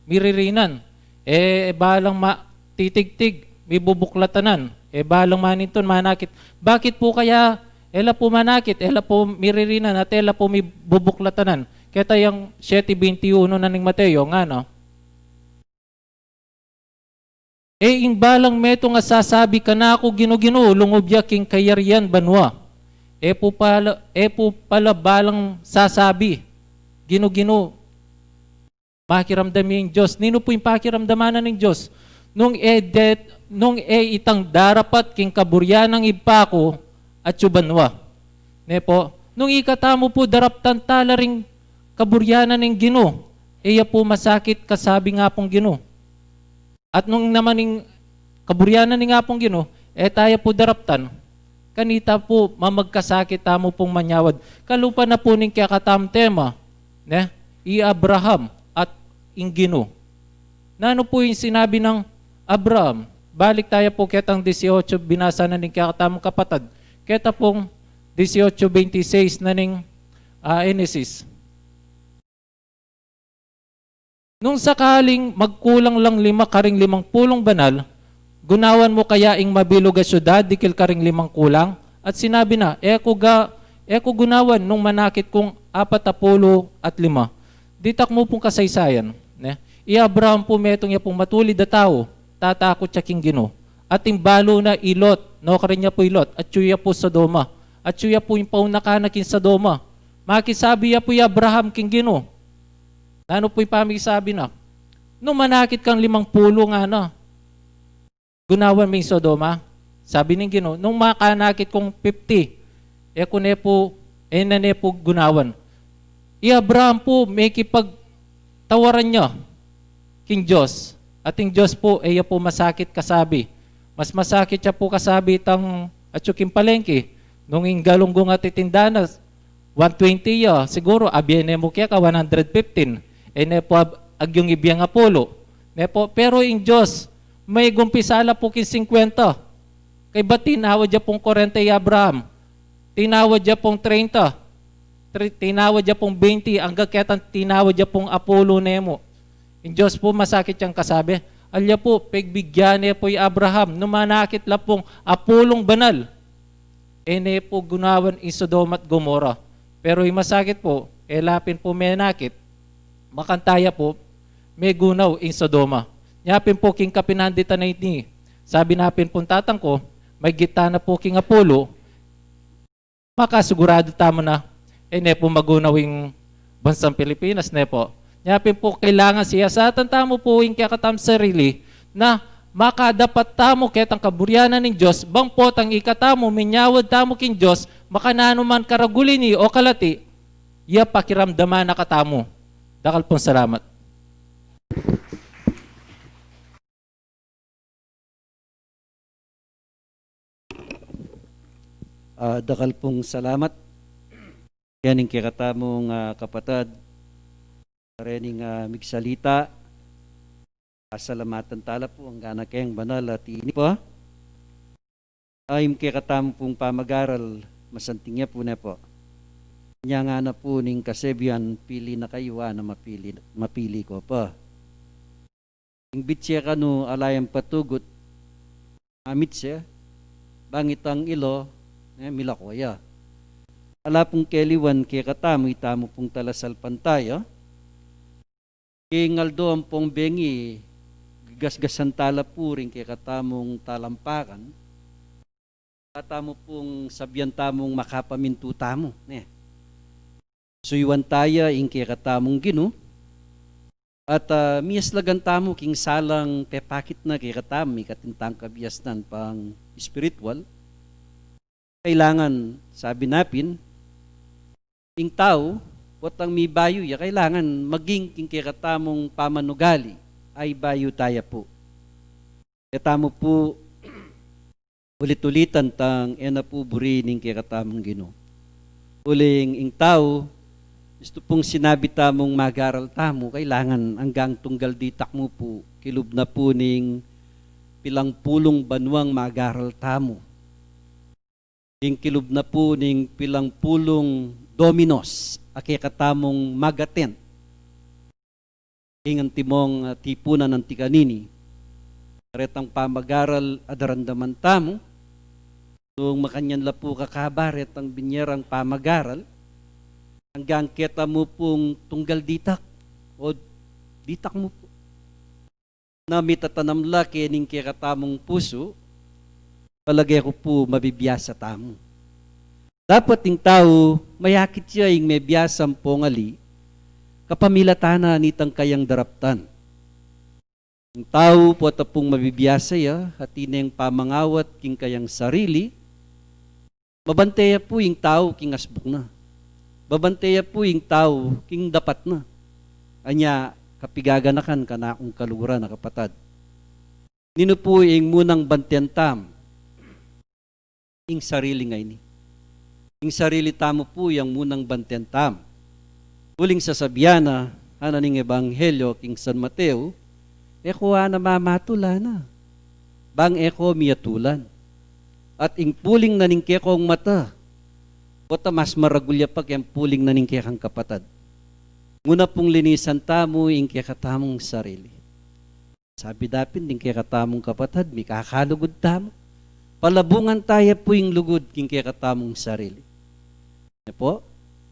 miririnan, e balang ma-, titigtig, mibubuklatanan, e balang manintun, manakit. Bakit pu kaya e la pu manakit, e la pu miririnan, at e la pu mibubuklatanan? Keta yang siete veintiuno na ning Mateo, ngana, E ing balang metung a sasabi kanaku, Ginu, Ginu, lungub ya king kayarian banua. E pu pala, e pu pala balang sasabi, Ginu, Ginu, makiramdam ya ing Dios. Ninu pu ing pakiramdaman na ning Dios? Nung e det, nung e itang darapat king kaburian ning Ibpa ku atsu banua. Ne pu, nung ikatamu pu daraptan tala ring kaburian na ning Ginu, e ya pu masakit kasabi ing Apung Ginu. At nung naman ing kaburian na ning Apung Ginu, e taya pu daraptan, kanita pu mamagkasakit tamu pung manyawad. Kalupa na pu ning kekatamung tema, ne? I Abraham at ing Ginu. Nanu pu ing sinabi nang Abraham? Balik taya pu ketang dieciocho, binasa na ning kekatamung kapatad. Keta pung dieciocho veintiseis na ning, ah, Henesis. Nung sakaling magkulang lang lima karing limang pulung banal, gunawan mu kaya ing mabilug a siudad dikil karing limang kulang? At sinabi na, E ku ga, e ku gunawan nung manakit kung apat a pulu at lima. Ditak mu pung kasaysayan, ne? I Abraham pu metung ya pung matulid a tau, tatakut ya king Ginu. At ing balu na i Lot, nukarin ya pu i Lot, atsu ya pu Sodoma. Atsu ya pu ing pauna kana king Sodoma. Makisabi ya pu i Abraham king Ginu. Nanu pu ing pamisabi na? Nung manakit kang limang pulu ngana, gunawan me ing Sodoma? Sabi ning Ginu, nung makanakit kung fifty, e ku ne pu, e na ne pu gunawan. I Abraham pu, mekipagtawaran ya king Dios. At ing Dios pu, e ya pu masakit kasabi. Mas masakit ya pu kasabi itang atsu king palengke. Nung ing galunggong a titinda na, one twenty ya, siguru, abie ne mu keka one hundred fifteen. E ne pu ab-, agyung ibiang a pulu. Ne pu, pero ing Dios, megumpisa la pu king singkwenta. Kaybat tinawad ya pung kwarenta i Abraham. Tinawad ya pung treinta. Tri-, tinawad ya pung twenty, anggang ketang tinawad ya pung apulu ne mu. Ing Dios pu masakit yang kasabi. Alya pu, pegbigyan ne pu i Abraham, nung manakit la pung apulung banal. E ne pu gunawan ing Sodoma at Gomorra. Pero ing masakit pu, e la pin pu menakit, makanta ya pu, megunaw ing Sodoma. Nya pin pu king kapinanditan a ini, sabi na pin pung tatang ku, maygit ta na pu king apulu, makasiguradu tamu na, e ne pu magunaw ing bansang Pilipinas, ne pu. Nya pin pu kailangan siyasatan tamu pu ing kekatamung sarili, na makadapat tamu ketang kaburian na ning Dios, bang potang ikatamu, minyawad tamu king Dios, makananu man karagul ini o kalati, ya pakiramdaman na katamu. Dakal pung salamat. Ah, dakal pung salamat. Yan ing kekatamung, ah, kapatad. Karening, ah, migsalita. Pasalamatan tala pu, anggang keng banal a tinipu. Ay, ing kekatamu pung pamagaral, masanting ya pu, ne pu. Nya ngana pu ning kasebian, pili na kayu, a na mapili, mapili ko pa. Ing bitse kanu ala yang patugut, amit se, bang itang ilo, e, milako ya. Ala pung keliwan kekatamu, itamu pung talasalpantaya. King aldo ampong bengi, gasgasan tala pu ring kekatamung talampakan. Tamu pung sabian tamung makapamintu tamu, ne. Suyuan taya ing kekatamung Ginu, at, ah, miyaslagan tamu king salang pepakit na kekatamu, ing katintang kabiasnan pang espiritual. Kailangan, sabi na pin, ing tau, potang mibayu ya, kailangan maging king kekatamung pamanugali, ay bayu taya pu. Ketamu pu, ulit-ulitan tang e na pu buri ning kekatamung Ginu. Uling ing tau, istu pung sinabi tamung magaral tamu, kailangan anggang tunggal ditak mu pu, kilub na pu ning pilang pulung banuang magaral tamu. Ing kilub na pu ning pilang pulung dominos a kekatamung mag-attend king antimong, ah, tipunan anti kanini. Retang pamagaral a daramdaman tamu, nung makanyan la pu kakaba retang binie rang pamagaral, Anggang keta mu pung tunggal ditak, o ditak mu pu, na mitatanam la kening kekatamung pusu, palage ku pu mabibiasa tamu. Dapat ing tau, mayakit ya ing mebiasa ampong ali, kapamilatan na nitang kayang daraptan. Ing tau pota pung mabibiasa ya, atin neng pamangawat king kayang sarili, mabante ya pu ing tau king asbuk na. Mabante ya pu ing tau king dapat na. Anya, kapigaganakan kanakung kaluguran a kapatad, ninu pu ing munang banten tam? Ing sarili ngeni. Ing sarili tamu pu yang munang banten tam. Uling sasabian na, ngana ning Ebanghelyo king San Mateo, e ko ana mamatulan na, bang e ko miatulan. At ing puling na ning kekong mata, pota mas maragul ya pa keng puling na ning kekang kapatad. Nguna pung linisan tamu ing kekatamung sarili. Sabi dapin ding kekatamung kapatad, mikakalugud tamu. Palabungan taya pu ing lugud king kekatamung sarili. Ne pu?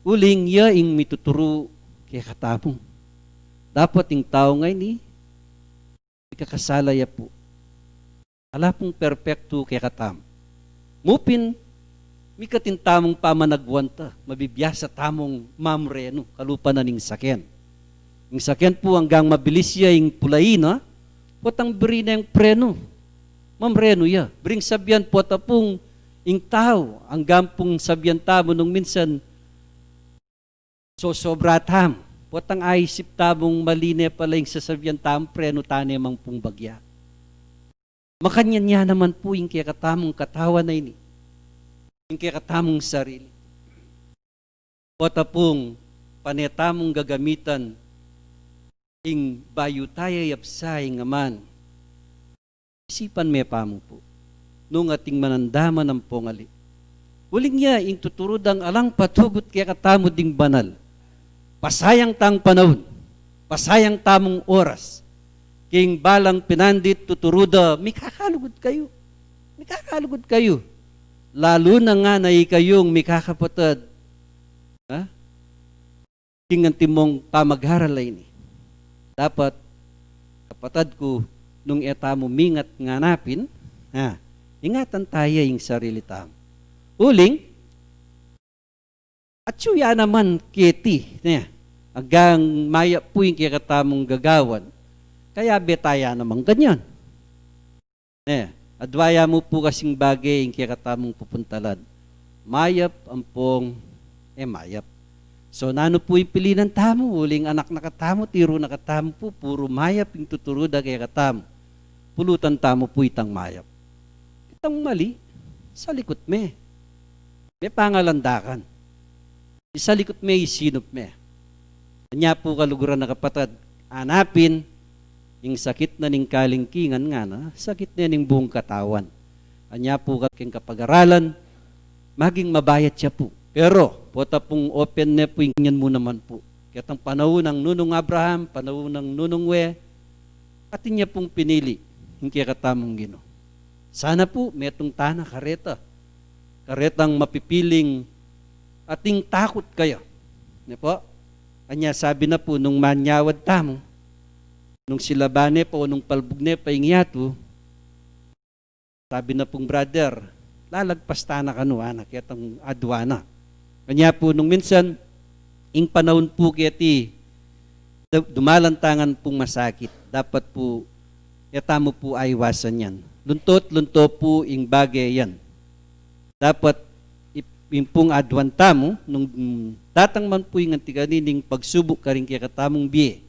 Uling ya ing mituturu kekatamu. Dapat ing tau ngeni, mikakasala ya pu. Ala pung perpektu kekatamu. Mupin, mikatin tamung pamanagwan ta, mabibiasa tamung mamrenu, kalupa na ning saken. Ing saken pu anggang mabilis ya ing pulain na, potang biri neng prenu. Mamrenu ya. Biring sabian pota pung ing tau, anggang pung sabian tamu nung minsan, sosobra tam. Potang aisip tamung mali ne pala ing sasabian tam, prenu ta ne mang pung bagya. Makanyan ya naman pu ing kekatamung katawan a ini. Ing kekatamung sarili. Pota pung pane tamung gagamitan ing bayu taya yapsa ing aman. Isipan me pa mu pu. Nung ating manandaman ampong ali. Uling ya ing tuturu dang alang patugut kekatamu ding banal. Pasayang tang panaun. Pasayang tamung oras. King balang pinandit tuturu da, mikakalugud kayu. Mikakalugud kayu. Lalu na ngana ikayung mikakapatad. Ha? King antimong pamagaral a ini. Dapat, kapatad ku, nung e tamu mingat ngana pin, ha, ingatan taya ing sarili tamu. Uling, atyu ya naman keti, ne, anggang mayap pu ing kekatamung gagawan, kayabe taya naman ganyan. Ne, adwa ya mu pu kasing bage ing kekatamung pupuntalan. Mayap ampong e mayap. So, nanu pu ing pilinan tamu, uling anak na katamu, tiru na katamu pu, puru mayap ing tuturu da kekatamu. Pulutan tamu pu itang mayap. Itang mali, salikut me. Me pangalandakan. Isalikut me, isinup me. Anya pu kaluguran a kapatad, ngana pin, ing sakit na ning kalingkingan ngana, sakit ne ning buung katawan. Anya pu ka-, keng kapagaralan, maging mabayat ya pu. Pero, pota pung open ne pu ing yan mu naman pu. Ketang panaun nang Nunung Abraham, panaun nang Nunung We, atin ya pung pinili, ing kekatamung Ginu. Sana pu, metung tana kareta. Karetang mapipiling ating takut kaya. Ne pu? Anya sabi na pu, nung manyawad tamu, nung silaban ne pa o nung palbug ne pa ing yatu, sabi na pung brother, lalagpas tana kanu, ana, ketang adwa na. Anya pu, nung minsan, ing panaun pu keti, du-, dumalan ta ngan pung masakit. Dapat pu, e tamu pu aiwasan yan. Lunto't lunto pu ing bage yan. Dapat ip-, ing pung adwan tamu, nung, mm, datang man pu ing anti kanining pagsubuk karing kekatamung bie,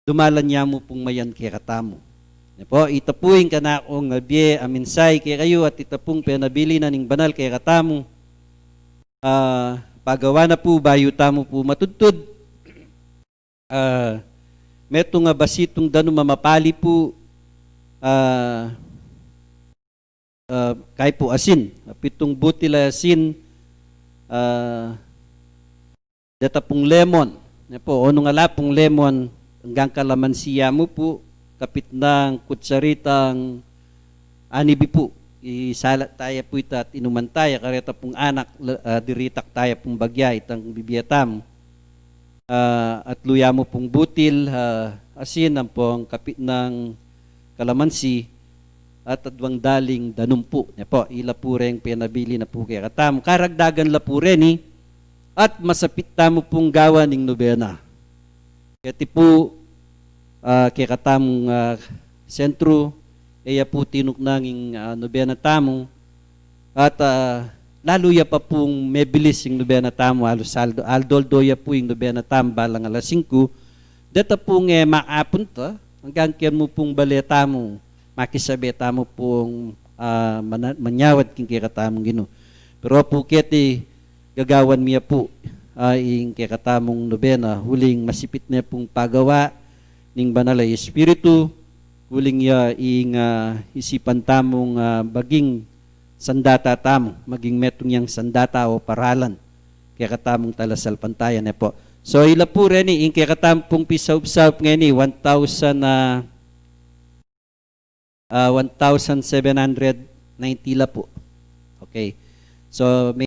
dumalan ya mu pung mayan kekatamu. Ne pu, ita pu ing kanakung a bie a mensahe kekayu at ita pung penabilin na ning banal kekatamu. Ah, pagawa na pu bayu tamu pu matudtud. Ah, metung a basitung danum a mapali pu, ah, ah, kay pu asin, ah, pitung butil a asin, ah, deta pung lemon. Ne pu, o nung ala pung lemon, anggang kalamansi ya mu pu, kapitnang kutsaritang anibi pu. isalat taya pu ita at inuman taya, kareta pung anak, la-, ah, diritak taya pung bagya itang bibie tamu. Ah, at luya mu pung butil, ah, asin, ampong kapit nang kalamansi, at adwang daling danum pu. Ne pu, ila pu reng penabilin na pu kekatamu. Karagdagan la pu reni, at masapit tamu pung gawan ing nobena. Keti pu, ah, kekatamung, ah, sentru, e ya pu tinuknang ing, ah, nobena tamu, at, ah, lalu ya pa pung mebilis ing nobena tamu, alus aldo, aldo-aldo ya pu ing nobena tamu, balang alas singku, deta pung, eh, makapunta, anggang ken mu pung bale tamu, makisabe tamu pung, ah, mana-, manyawad king kekatamung Ginu. Pero pu keti gagawan mi ya pu, ah, ing kekatamung nobena, uling masipit ne pung pagawa ning Banal a Espiritu, uling ya ing, ah, isipan tamung, ah, maging sandata tamu, maging metung yang sandata o paralan kekatamung talasalpantaya ne pu. So, ila pu reni, ing kekatamung pung pisaupsaup ngeni, one thousand, ah, ah, one thousand seven hundred ninety la pu. Okay. So, may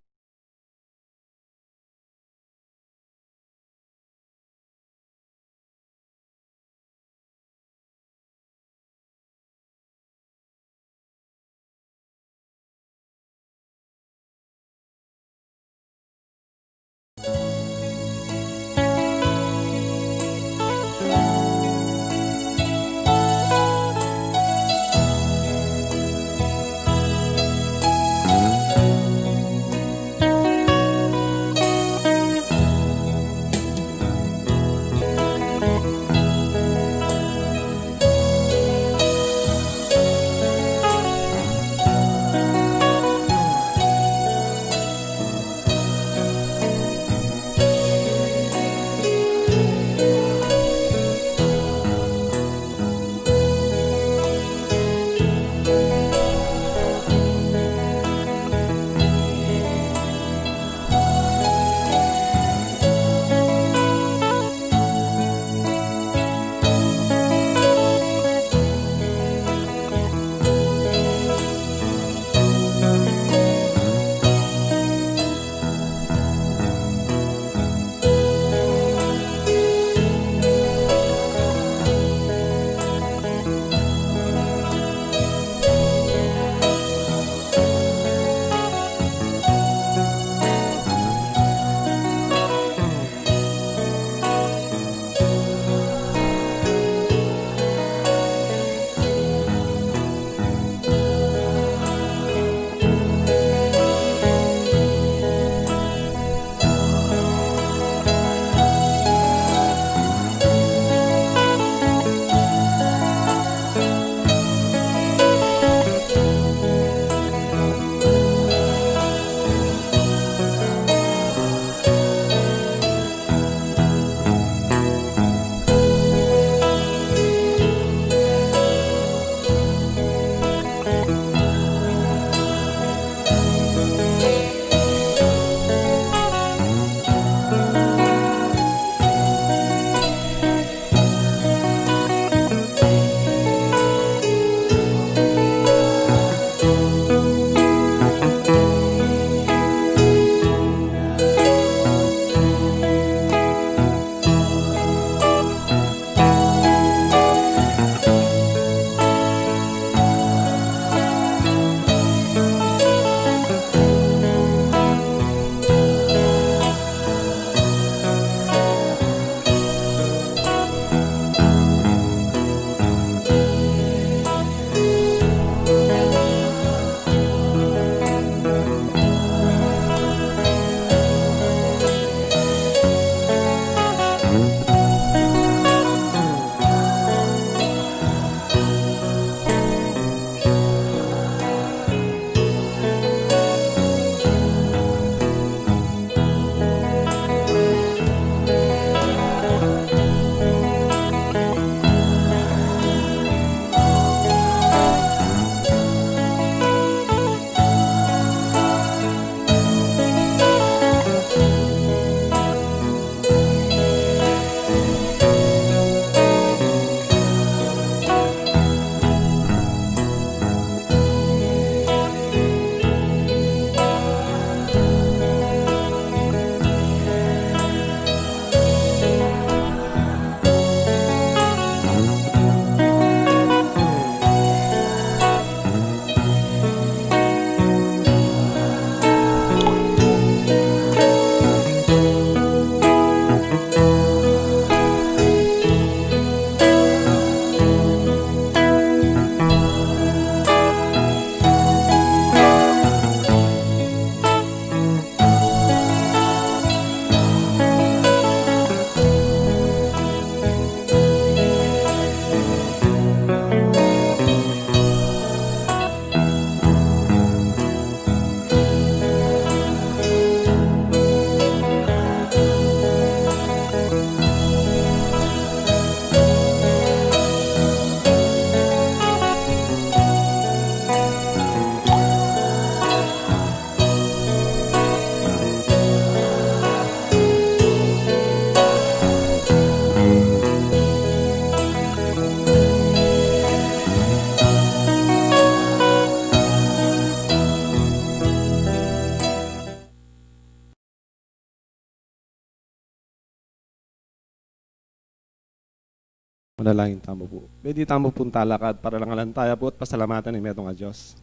Manalangin tamu pu. Pwede tamu pung talakad para lang alantaya pu at pasalamatan ing metung a Dios.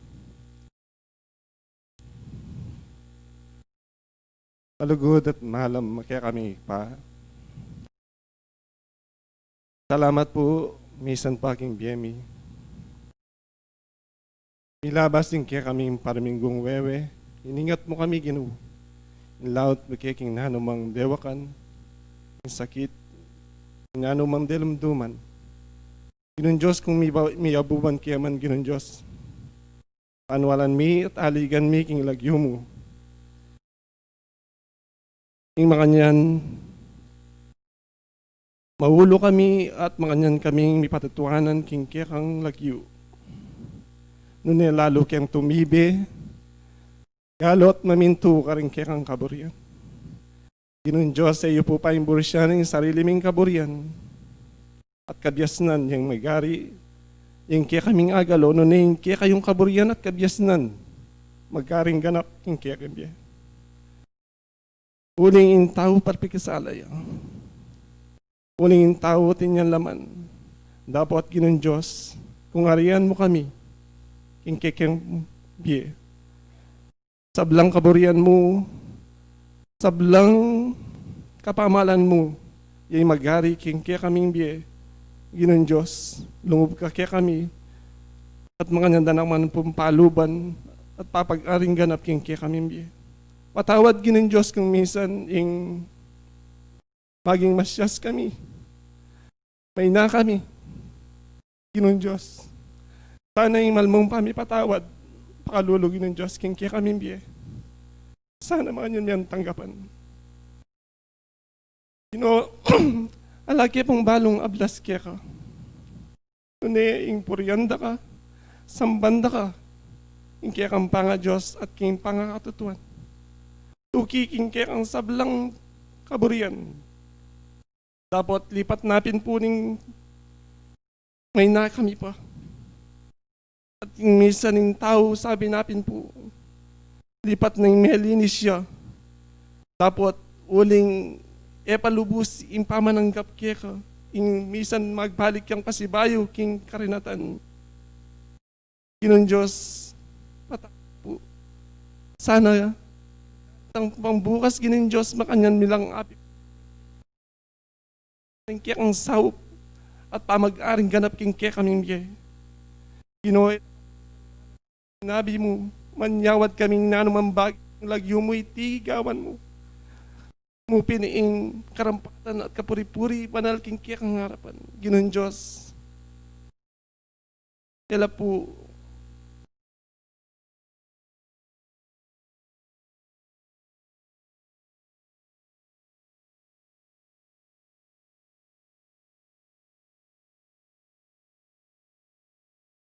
Malugud at malam a kekaming Ibpa. Salamat pu, misan pa king bie mi. Milabas ing kekaming parminggung wewe, iningat mu kami, Ginu. Inlaut mu ke king nanumang dewakan, king sakit, king nanumang delumduman. Ginung Dios, kung miba-, miyabuban ke man, Ginung Dios, panwalan mi at aligan mi king lagyu mu. Ing makanyan, maulu kami at makanyan kaming mipatutuanan king kekang lagyu. Nune lalu keng tumibe, galu at mamintu karing kekang kaburian. Ginung Dios, e yu pu paimbursyan ing sarili ming kaburian at kabiasnan yang magari king kekaming agalu, nune ing kekayung kaburian at kabiasnan magaring ganap king kekaming bie. Uling ing tau parpikasala ya. Uling ing tau atin yang laman. Dapot, Ginung Dios, kung arian mu kami king kekeng bie, sablang kaburian mu, sablang kapamalan mu, ya ing magari king kekaming bie. Ginung Dios, lungub ka kekami, at makanyan da naman pung paluban at papag-aring ganap king kekaming bie. Patawad, Ginung Dios, kung misan ing maging masyas kami, maina kami, Ginung Dios. Sana ing malmung pamipatawad, pakalulu, Ginung Dios, king kekaming bie, sana makanyan mi yang tanggapan. Ginu, ala ke pung balung ablas keka. Nune ing purian da ka, samban da ka king kekang panga-Dios at king pangakatutuan. Tuki king kekang sablang kaburian. Dapot lipat na pin pu ning maina kami pa. At ing misan ing tau sabi na pin pu, lipat na ing melinis ya. Dapot uling e pa lubus ing pamananggap keka, ing misan magbalik yang pasibayu king karinatan. Ginung Dios, pata pu. Sana, tang pambukas, Ginung Dios, makanyan mi lang api king kekang saup at pamag-aring ganap king kekaming bie. Ginu, sinabi mu, manyawad kaming nanumang bage king lagyu mu iti gawan mu. Mu pin ing karampatan at kapuri-puri banal king kekang arapan. Ginung Dios, kela pu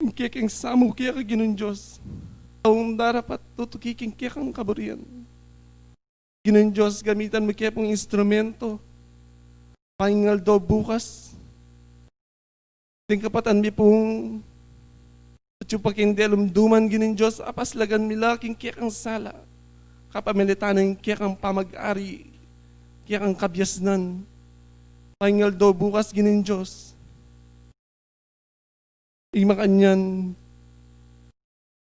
ing kekeng samu keka, Ginung Dios. Taung darapat tutuki king kekang kaburian. Ginung Dios, gamitan mu ke pung instrumento. Pangaldo bukas, ding kapatad mi pung atyu pa king delumduman, Ginung Dios, apaslagan mi la king kekang sala, kapamilatan ning kekang pamag-ari, kekang kabiasnan. Pangaldo bukas, Ginung Dios, ing makanyan,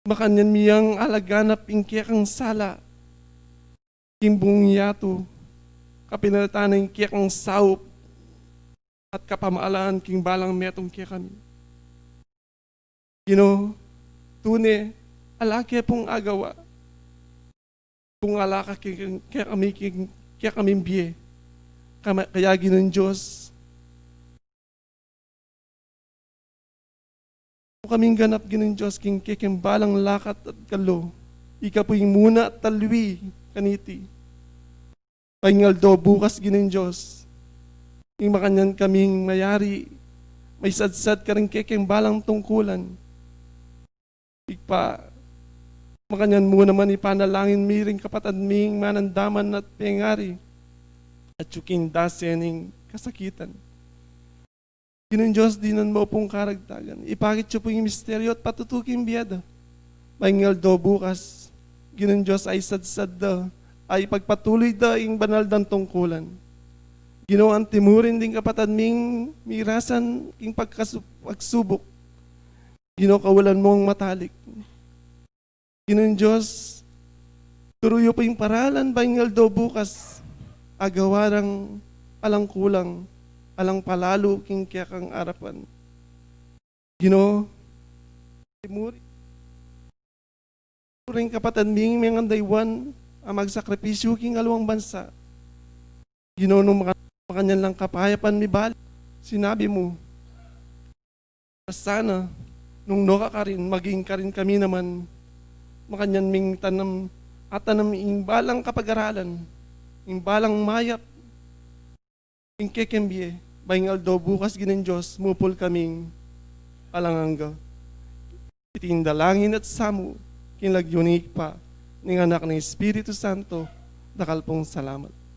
makanyan mi yang alaganap ing kekang sala king buung yatu, kapamilatan ning kekang saup at kapamalan king balang metung kekami. Ginu, tune, ala ke pung agawa kung ala ka ke-, kekami, ke-, kekaming bie. Kama-, kaya, Ginung Dios, kaming ganap, Ginung Dios, king kekeng balang lakat at kalu. Ika pu ing muna at talwi kaniti. Pangaldo bukas, Ginung Dios, ing makanyan kaming mayari, maisadsad karing kekeng balang tungkulan. Ibpa, makanyan mu naman ipanalangin mi ring kapatad ming manandaman at pengari, atyu king dase ning kasakitan. Ginung Dios, dinan mu pung karagdagan. Ipakit yu pu ing misteryu at patutuking bie da. Pangaldo bukas, Ginung Dios, aisadsad da, aipagpatuloy da ing banal dang tungkulan. Ginu, antimurin ding kapatad ming mirasan king pagkasu-, pagsubuk. Ginu, kaulan mung matalik. Ginung Dios, turu yu pu ing paralan ba ing aldo bukas, agawa rang alang kulang, alang palalu king kekang arapan. Ginu, antimurin ring kapatad ming mengandaywan a magsakripisyu king aliwang bansa. Ginu, nung maka-, makanyan lang kapayapan mibalik, sinabi mu, sana, nung nu ka karin, maging karin kami naman. Makanyan ming tanam, atanam ing balang kapagaralan, ing balang mayap, ing kekeng bie, ba ing aldo bukas, Ginung Dios, mupul kaming alang angga. Iti ing dalangin at samu, king lagyu ning Ibpa, ning Anak, ning Espiritu Santo, dakal pung salamat.